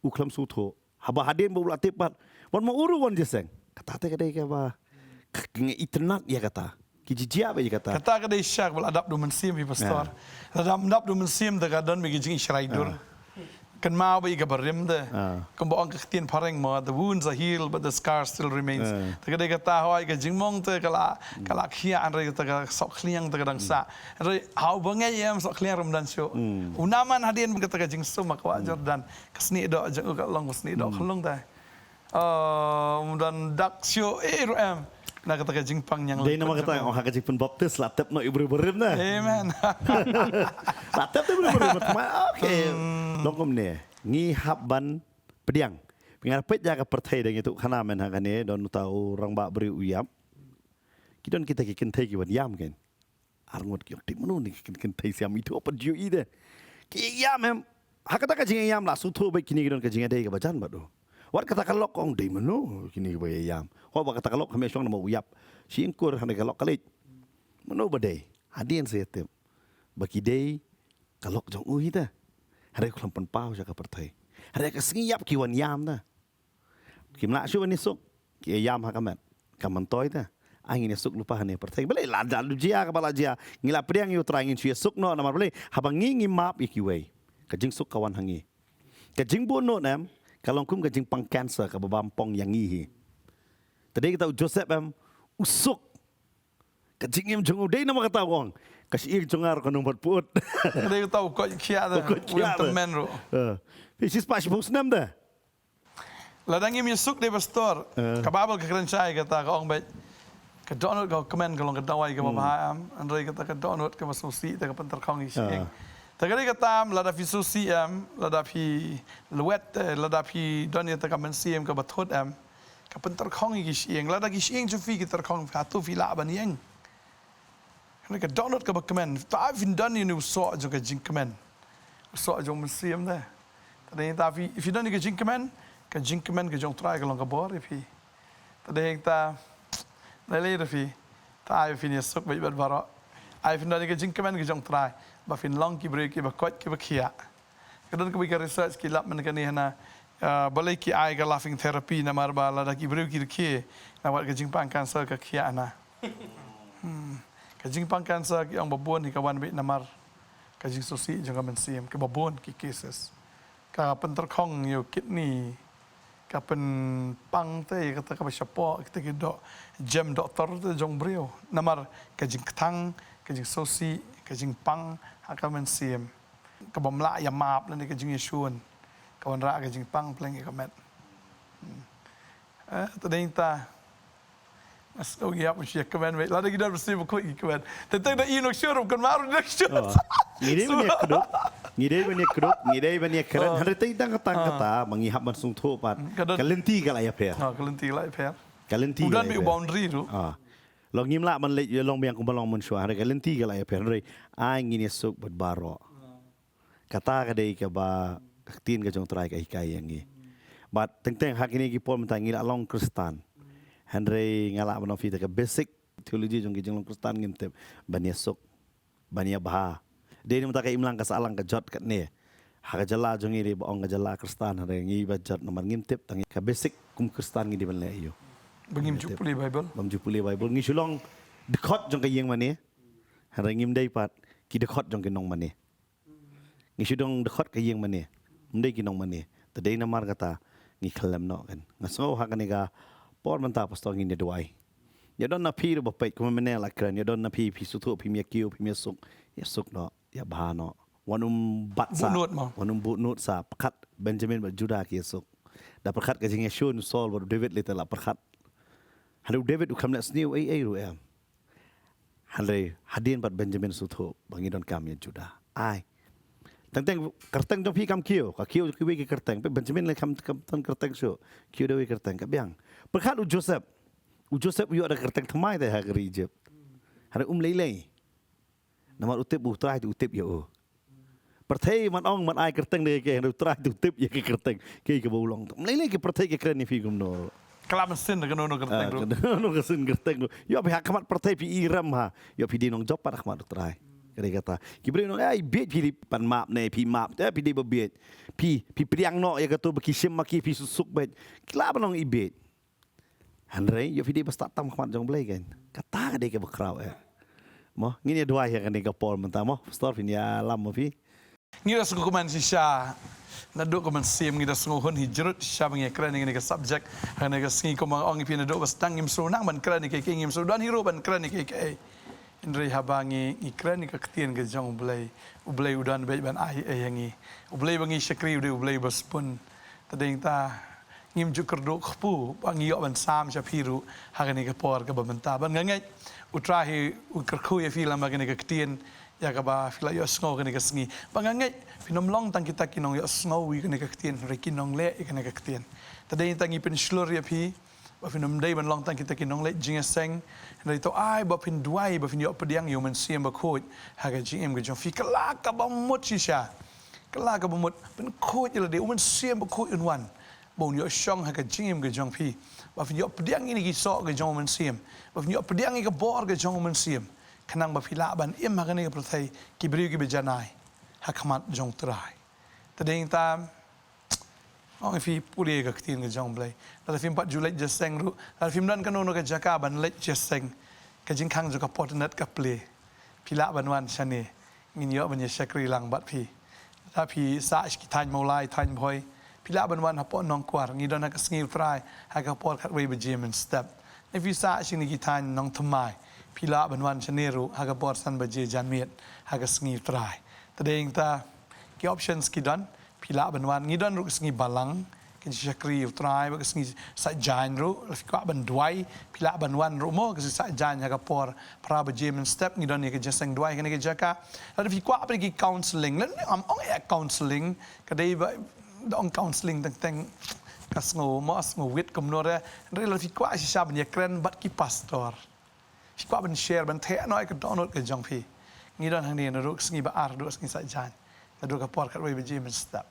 U khlem sngewthuh. Haba hadien ba u la tip pat, wat ma u ruh wan jingïaseng. Kata te ka dei kaba, ka, ka, nga itynnad ïa kata. Ki jia beit ïa kata. Kata ka dei shisha ba la dap da u Mynsiem hi, Pastor. Lada ym dap da u Mynsiem te ka don beit ka jingïashrai dur. Kynmaw beit ïa kaba rim te. Kumba ong ka ktien phareng, mo, the wounds are healed but the scar still remains. Te ka dei kata, hooid, ka jingmong te ka la, ka la khiah, hynrei kata ka sohkhliang te ka dang sah. Hynrei ha uba ngeit em, sohkhliang ruh ym don shuh. U Naaman hadien ba kata ka jingsum ha ka wah Jordan, ka snieh doh jong u ka long ka snieh doh khyllung te. Ym don dak shuh ei ruh em na kata ka jingpang ñianglang. Dei namar kata, ong, ha ka jingpynbaptis la tip noh i briew barim na. Amen. La tip te i briew barim, ma, okay. Long kumne, ngi hap ban pdiang. Phi, nga peit ïa ka pyrthei dang ïathuh khana mynta ha kane, don uta u rangbah briew u ïap. Ki don kita ki kynthei ki wan ïam kein. Arngut ki ong, dei mano ne ki kyn-, kynthei sha ïam, ithuh pat jong i de. Ki ïam em. Ha kata ka jingïam la sngewthuh beit kine ki don ka jingïadei kaba jan bad u. Wat kata ka lok, ong, dei mano kine kiba ïam. Hooid, wat kata ka lok kam ïashong namar u ïap. Shi ïing kur, hynrei ka lok ka leit. Mano ba dei? Hadien sa ïatip ba ki dei ka lok jong u hi te. Hynrei khlem pynpaw sha ka pyrthei. Hynrei ka sngi ïap ki wan ïam te. Kim lah shuh ban ïasuk, ki ïam ha ka met. Ka myntoi te, ai ngin ïasuk lypa hangne ha pyrthei. Balei? La da la jia kaba la jia. Ngi la pdiang ïa U Trai, ngin shu ïasuk noh, namar balei? Haba ngi, ngi map ïa kiwei, ka jingsuk ka wan ha ngi. Ka jingbun nud em, ka long kum ka jingpang cancer kaba bam pong ïa ngi hi. Te dei kata u Joseph em, u suk. Ka jingim jong u dei namar kata u ong, ka shyieng jong nga ruh kan ym pat pyut. Ka dei kata u koit khiah te, u koit khiah te, u ïam tymmen ruh. Eh. Phi, shispah shiphew snem te. Lada ngim ïasuk de, Pastor, ka Baibl ka kren shai kata, ka ong beit, ka dohnud kaba kmen ka long ka dawai kaba bha em. Hynrei kata ka dohnud kaba sngewsih te ka pyntyrkhong ïa ki shyieng. Te ka dei kata em, lada phi sngewsih em, lada phi lwet, eh, lada phi don ïa kata ka mynsiem kaba thut em, ka pyntyrkhong ïa ki shyieng. Lada ki shyieng jong phi ki tyrkhong, hato phi lah ban ïeng? Hynrei ka dohnud kaba kmen, ta phin don ïa une u soh jong ka jingkmen, u soh jong u Mynsiem te. Te dei ta phi, phi don ïa ka jingkmen, ka jingkmen ka jong U Trai ka long ka bor ïa phi. Te dei ta, lei lei ruh phi, ta ai phin ïasuk beit bad baroh. Ai phin don ïa ka jingkmen ka jong U Trai, ba phin long ki briew kiba koit kiba khiah. Ka don kawei ka research ki lap mynta kane hana, ah, balei ki ai ka laughing therapy, namar ba lada ki briew ki rkhie, namar ka jingpang cancer ka khiah hana. Hmm. Ka jingpang cancer ki ong ba bun hi ka wan beit namar ka jingsngewsih jong ka mynsiem, kiba bun ki cases. Ka pyntyrkhong ïa u kidney, ka pynpang te ïa kata kaba shapoh, kita ki doh, jem doktor te jong briew. Namar ka jingkthang, ka jingsngewsih, ka jingpang ha ka mynsiem, kaba ym lah ïamap lane ka jingïashun, ka wanrah ka jingpang pleng ïa ka met. Hmm. Eh, te dei ta. Nga sngew ïap, shu ïa kmen beit. Lada ki don mynsiem bakhuid ki kmen. Te tang da i nongshun ruh kan maru nongshun. Oh. Ngi dei ban ïa kdup. Ngi dei ban ïa kdup, ngi dei ban ïa kren. Hynrei teng tang kata, kata ba ngi hap ban sngewthuh pat. Ka lynti ka la ïapher. Ka lynti ka la ïapher. Ka lynti ka la ïapher. U don beit u boundary ruh. Long ngim lah ban leit ïa long biang kumba long mynshuwa. Hynrei ka lynti ka la ïapher. Hynrei ai ngin ïasuk bad baroh. Kata ka dei kaba ka ktien ka jong U Trai ka hikai ïa ngi. Bad teng teng ha kine ki por mynta ngi la long Khristan. Hynrei nga lah ban ong ïa phi te ka basic theology jong ki jinglong Khristan ngim tip ban ïasuk. Ban ïabha. Dei na mynta ka imlang ka sahlang ka jot katne. Ha ka jylla jong ngi dei ba ong ka jylla Khristan, hynrei ngi ba jot namar ngim tip tang ka basic kum Khristan ngi dei ban leh ïa u. Ba ngim ju pule Bible. Bym ju pule Bible. Ngi shu long dkhot jong ka ïing mane. Hynrei ngim dei pat ki dkhot jong ki nong mane. Ngi shu dang dkhot ka ïing mane. Ngim dei ki nong mane. Te dei namar kata ngi khyllem noh kan. Nga sngew ha kane ka por mynta pastor ngin ïa duwai. Ïa don na phi ruh ba peit kumba mynne la kren, ïa don na phi, phi sngewthuh phim ïa kiew, phim ïa suk, ïa suk noh, ïa bha noh. Wat nym bat sa. Buh nud mo. Wat nym buh nud sa, pyrkhat Benjamin bad Judah ki ïa suk. Da pyrkhat ka jingïashun u Saul bad u David lei te la pyrkhat. Hynrei u David u kham leh sniew ei ei ruh em. Hynrei hadien pat Benjamin sngewthuh ba ngi donkam ïa Judah. Ai. Teng teng kyrteng jong phi kam kiew, ka kiew kiwei ki kyrteng. Peit Benjamin lei kham, kham don kyrteng shuh. Kiew da wei kyrteng ka biang. Pyrkhat u Joseph. U Joseph u ïoh da kyrteng thymmai te ha ka ri Egypt. Hynrei um lei lei. Namar u tip U Trai te u tip ïa u. Pyrthei man ong man ai kyrteng da ka, hynrei U Trai te u tip ïa ka kyrteng. Kaei kaba u long. Ym lei lei ki pyrthei ki kren ïa phi kumno. Ka la mynsiem da kano kano kyrteng ruh. Kano kano ka sien kyrteng ruh. Ïoh phi ha khmat pyrthei phi i rem ha. Ïoh phi dei nongjop pat ha khmat U Trai. Ka dei kata. Ki briew nong ai bieit phi dei ban map ne phi map te phi dei ba bieit. Phi, phi pdiang noh ïa kato ba ki shim ma ki phi suk suk beit. Ki lah ban long i bieit. Hynrei ïoh phi dei ba stad tam ha khmat jong U Blei kan. Kata ka dei kaba khraw eh. Mo, ngin ïa duwai ha kane ka por mynta mo. Pastor phin ïalam mo phi. Ngi da sngewkmen shisha. Naduh ka mynsiem ngi da sngewhun hi jrut shisha ba ngi kren ïa kane ka subject. Ha kane ka sngi kumba ong ïa phi naduh ba sdang ngim sngewhun ban kren ïa kiei kiei, ngim sngewdon hi ruh ban kren ïa kiei kiei. Hynrei haba ngi, ngi kren ïa ka ktien ka jong U Blei. U Blei u don beit ban ai ei ei ïa ngi. U Blei ba ngi shakri u dei U Blei ba sbun. Te dei ta ngim ju kyrduh kpu ba ngi ïoh ban sam sha phi ruh ha kane ka por kaba mynta. Ban nga ngeit U Trai hi u kyrkhu ïa phi lem ha kane ka ktien ïa kaba phi la ïohsngew kane ka sngi. Ba nga ngeit phin ym long tang kita ki nongïohsngew ïa kane ka ktien, hynrei ki nongleh ïa kane ka ktien. Te dei ta ngi pynshlur ïa phi ba phin ym dei ban long tang kita ki nongleh jingïaseng, hynrei to ai ba phin duwai ba phin ïoh pdiang ïa U Mynsiem Bakhuid ha ka jingim ka jong phi. Kylla kaba mut shisha. Kylla kaba mut, pynkhuid ïa lade, U Mynsiem Bakhuid un wan. Ba un ïoh shong ha ka jingim ka jong phi. Ba phin ïoh pdiang ïa ki soh ka jong U Mynsiem. Ba phin ïoh pdiang ïa ka bor ka jong U Mynsiem. Khnang ba phi lah ban im ha kane ka pyrthei ki briew kiba janai ha khmat jong U Trai. Te dei ta ong ïa phi pule ka ktien ka jong U Blei. Lada phim pat ju leit jingïaseng ruh, lada phim don kano kano ka jaka ban leit jingïaseng. Ka jingkhang jong ka por internet ka plie. Phi lah ban wan shane. Ngin ïoh ban ïa shakri lang bad phi. Lada phi sah sha ki thaiñ Mawlai, thaiñ Bhoi. Phi lah ban wan hapoh Nongkwar. Ngi don ha ka sngi U Trai ha ka por khatwei baje mynstep. Lada phi sah sha kine ki thaiñ Nongthymmai. Phi lah ban wan shane ruh ha ka por san baje janmiet ha ka sngi U Trai. Te dei ta ki options ki don. Phi lah ban wan, ngi don ruh ka sngi Balang, ka jingshakri U Trai, bad ka sngi Saitjaiñ ruh, lada phi kwah ban duwai, phi lah ban wan ruh mo, ka sngi Saitjaiñ ha ka por phra baje mynstep, ngi don ïa ka jingïaseng duwai kane ka jaka. Lada phi kwah ban ïa ki counselling, lada ngam ong ïa counselling, ka dei ba, da ong counselling teng teng, ka sngew mo, sngew wit kumno re, hynrei lada phi kwah shisha ban ïakren bad ki pastor. Phi kwah ban share, ban theh noh ïa ka dohnud ka jong phi. Ngi don hangne naduh ka sngi ba ar, naduh ka sngi Saitjaiñ. Naduh ka por khatwei baje mynstep.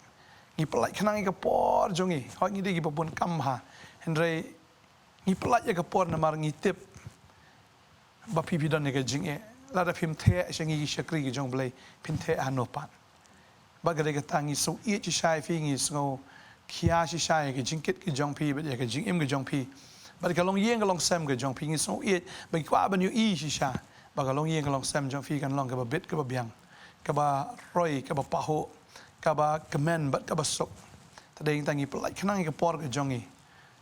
Ngi pyllait khnang ïa ka por jong ngi. Hooid ngi dei kiba bun kam bha. Hynrei ngi pyllait ïa ka por namar ngi tip ba phi phi don ïa ka jingeh. Lada phim theh sha ngi ki shakri ki jong U Blei, phin theh hano pat. Bad ka dei kata ngi sngew ïeit shisha ïa phi, ngi sngew khia shisha ïa ka jingkit ka jong phi, bad ïa ka jingim ka jong phi. Bad ka longïing ka longsem ka jong phi ngi sngew ïeit, bad ngi kwah ban ïohi shisha. Ba ka longïing ka longsem jong phi kan long kaba bit kaba biang, kaba roi, kaba pahuh, kaba kmen, bad kaba suk. Te dei ta ngi pyllait khnang ïa ka por ka jong ngi.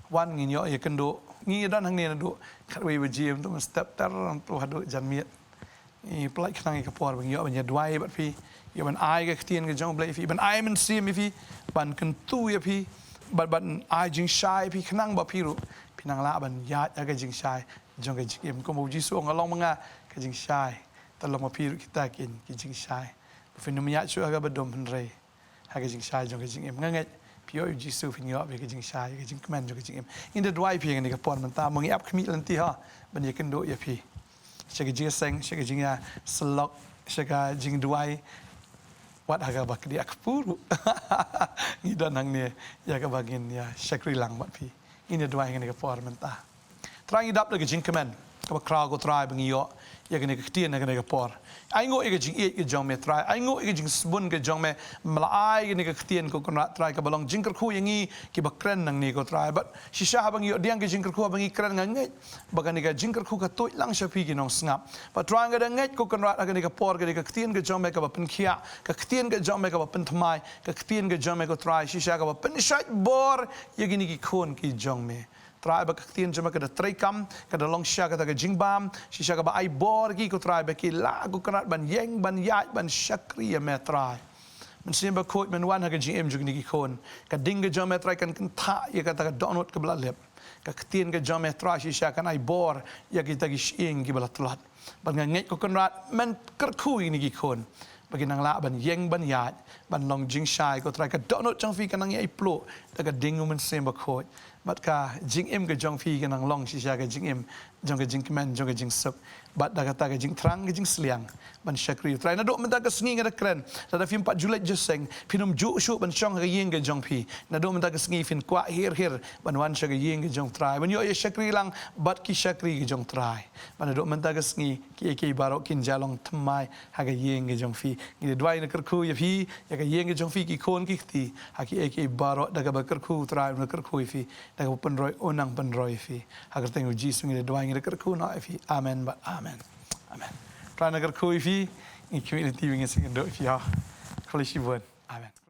Wan ngin ïoh ïakynduh. Ngi don hangne naduh khatwei baje, mynstep ter haduh janmiet. Ngi pyllait khnang ïa ka por ba ngi ïoh ban ïa duwai bad phi, ïoh ban ai ka ktien ka jong U Blei ïa phi, ban ai mynsiem ïa phi, ban kyntu ïa phi, ban, ban ai jingshai ïa phi khnang ba phi ruh phin nang lah ban ïaid ha ka jingshai jong ka jingim. Kumba U Jisu u ong, nga long ma nga ka jingshai, te long ma phi ruh kita ki, ki jingshai. Phin ym ïaid shuh ha kaba dum hynrei ha ka jingshai jong ka jingim. Nga ngeit phi ïoh ïa u Jisu phin ïoh ïa ka jingshai, ka jingkmen jong ka jingim. Ngin da duwai phi ha kane ka por mynta, mo ngi ap khmih lynti ha ban ïakynduh ïa phi sha ka jingïaseng, sha ka jingïasyllok, sha ka jingduwai. Wat ha kaba kdiah kpu ruh ngi don hangne ïa kaba ngin ïa shakri lang bad phi. Ngin ïa duwai ha kane ka por mynta. Trai, ngi dap da ka jingkmen kaba khraw ko Trai ba ngi ïoh ïa kane ka ktien ha kane ka por. Ai nguh ïa ka jingïeit ka jong me Trai, ai nguh ïa ka jingsbun ka jong me, me la ai kane ka ktien ko Kynrad Trai kaba long jingkyrkhu ïa ngi kiba kren nangne ko Trai. Bad shisha haba ngi ïoh pdiang ka jingkyrkhu, haba ngi kren, nga ngeit ba kane ka jingkyrkhu ka tuid lang sha phi ki nongsngap. Bad Trai, nga da ngeit ko Kynrad ha kane ka por, kane ka ktien ka jong me kaba pynkhiah, ka ktien ka jong me kaba pynthymmai, ka ktien ka jong me ko Trai shisha kaba pynshait bor ïa kine ki khun ki jong me. Trai, ba ka ktien jong me ka da treikam, ka da long shisha kata ka jingbam, shisha kaba ai bor ïa ki ko Trai ba ki lah ko Kynrad ban ïeng, ban ïaid, ban shakri ïa me Trai. Mynsiem Bakhuid men wan ha ka jingim jong kine ki khun. Ka ding ka jong me Trai kan kynthah ïa kata ka dohnud kaba la lip. Ka ktien ka jong me Trai shisha kan ai bor ïa kita ki shyieng kiba la tlot. Bad nga ngeit ko Kynrad men kyrkhu ïa kine ki khun ba kin nang lah ban ïeng, ban ïaid, ban long jingshai ko Trai. Ka dohnud jong phi kan nang ïai pluh da ka ding u Mynsiem Bakhuid. Bad ka jingim ka jong phi kan nang long shisha ka jingim jong ka jingkmen, jong ka jingsuk. Bad da kata ka jingthrang, ka jingsliang ban shakri Trai. Naduh mynta ka sngi nga da kren, lada phim pat ju leit ju seng, phin ym juh shuh ban shong ha ka ïing ka jong phi. Naduh mynta ka sngi phin kwah hir hir ban wan sha ka ïing ka jong Trai, ban ïoh ïa shakri lang bad ki shakri ka jong Trai. Bad naduh mynta ka sngi kiei kiei baroh kin jia long thymmai ha ka ïing ka jong phi. Ngi da duwai, ngi da kyrkhu ïa phi, ïa ka ïing ka jong phi, ki khun ki kti, ha kiei kiei baroh da kaba kyrkhu Trai, ngi da kyrkhu ïa phi, da kaba pynroi, u nang pynroi ïa phi. Ha ka kyrteng u Jisu ngi da duwai, ngi da kyrkhu noh ïa phi. Amen bad amen. Amen. Trai un kyrkhu ïa phi. Ngi khmih lynti, ngin sa ïakynduh ïa phi ha. Khublei shibun. Amen.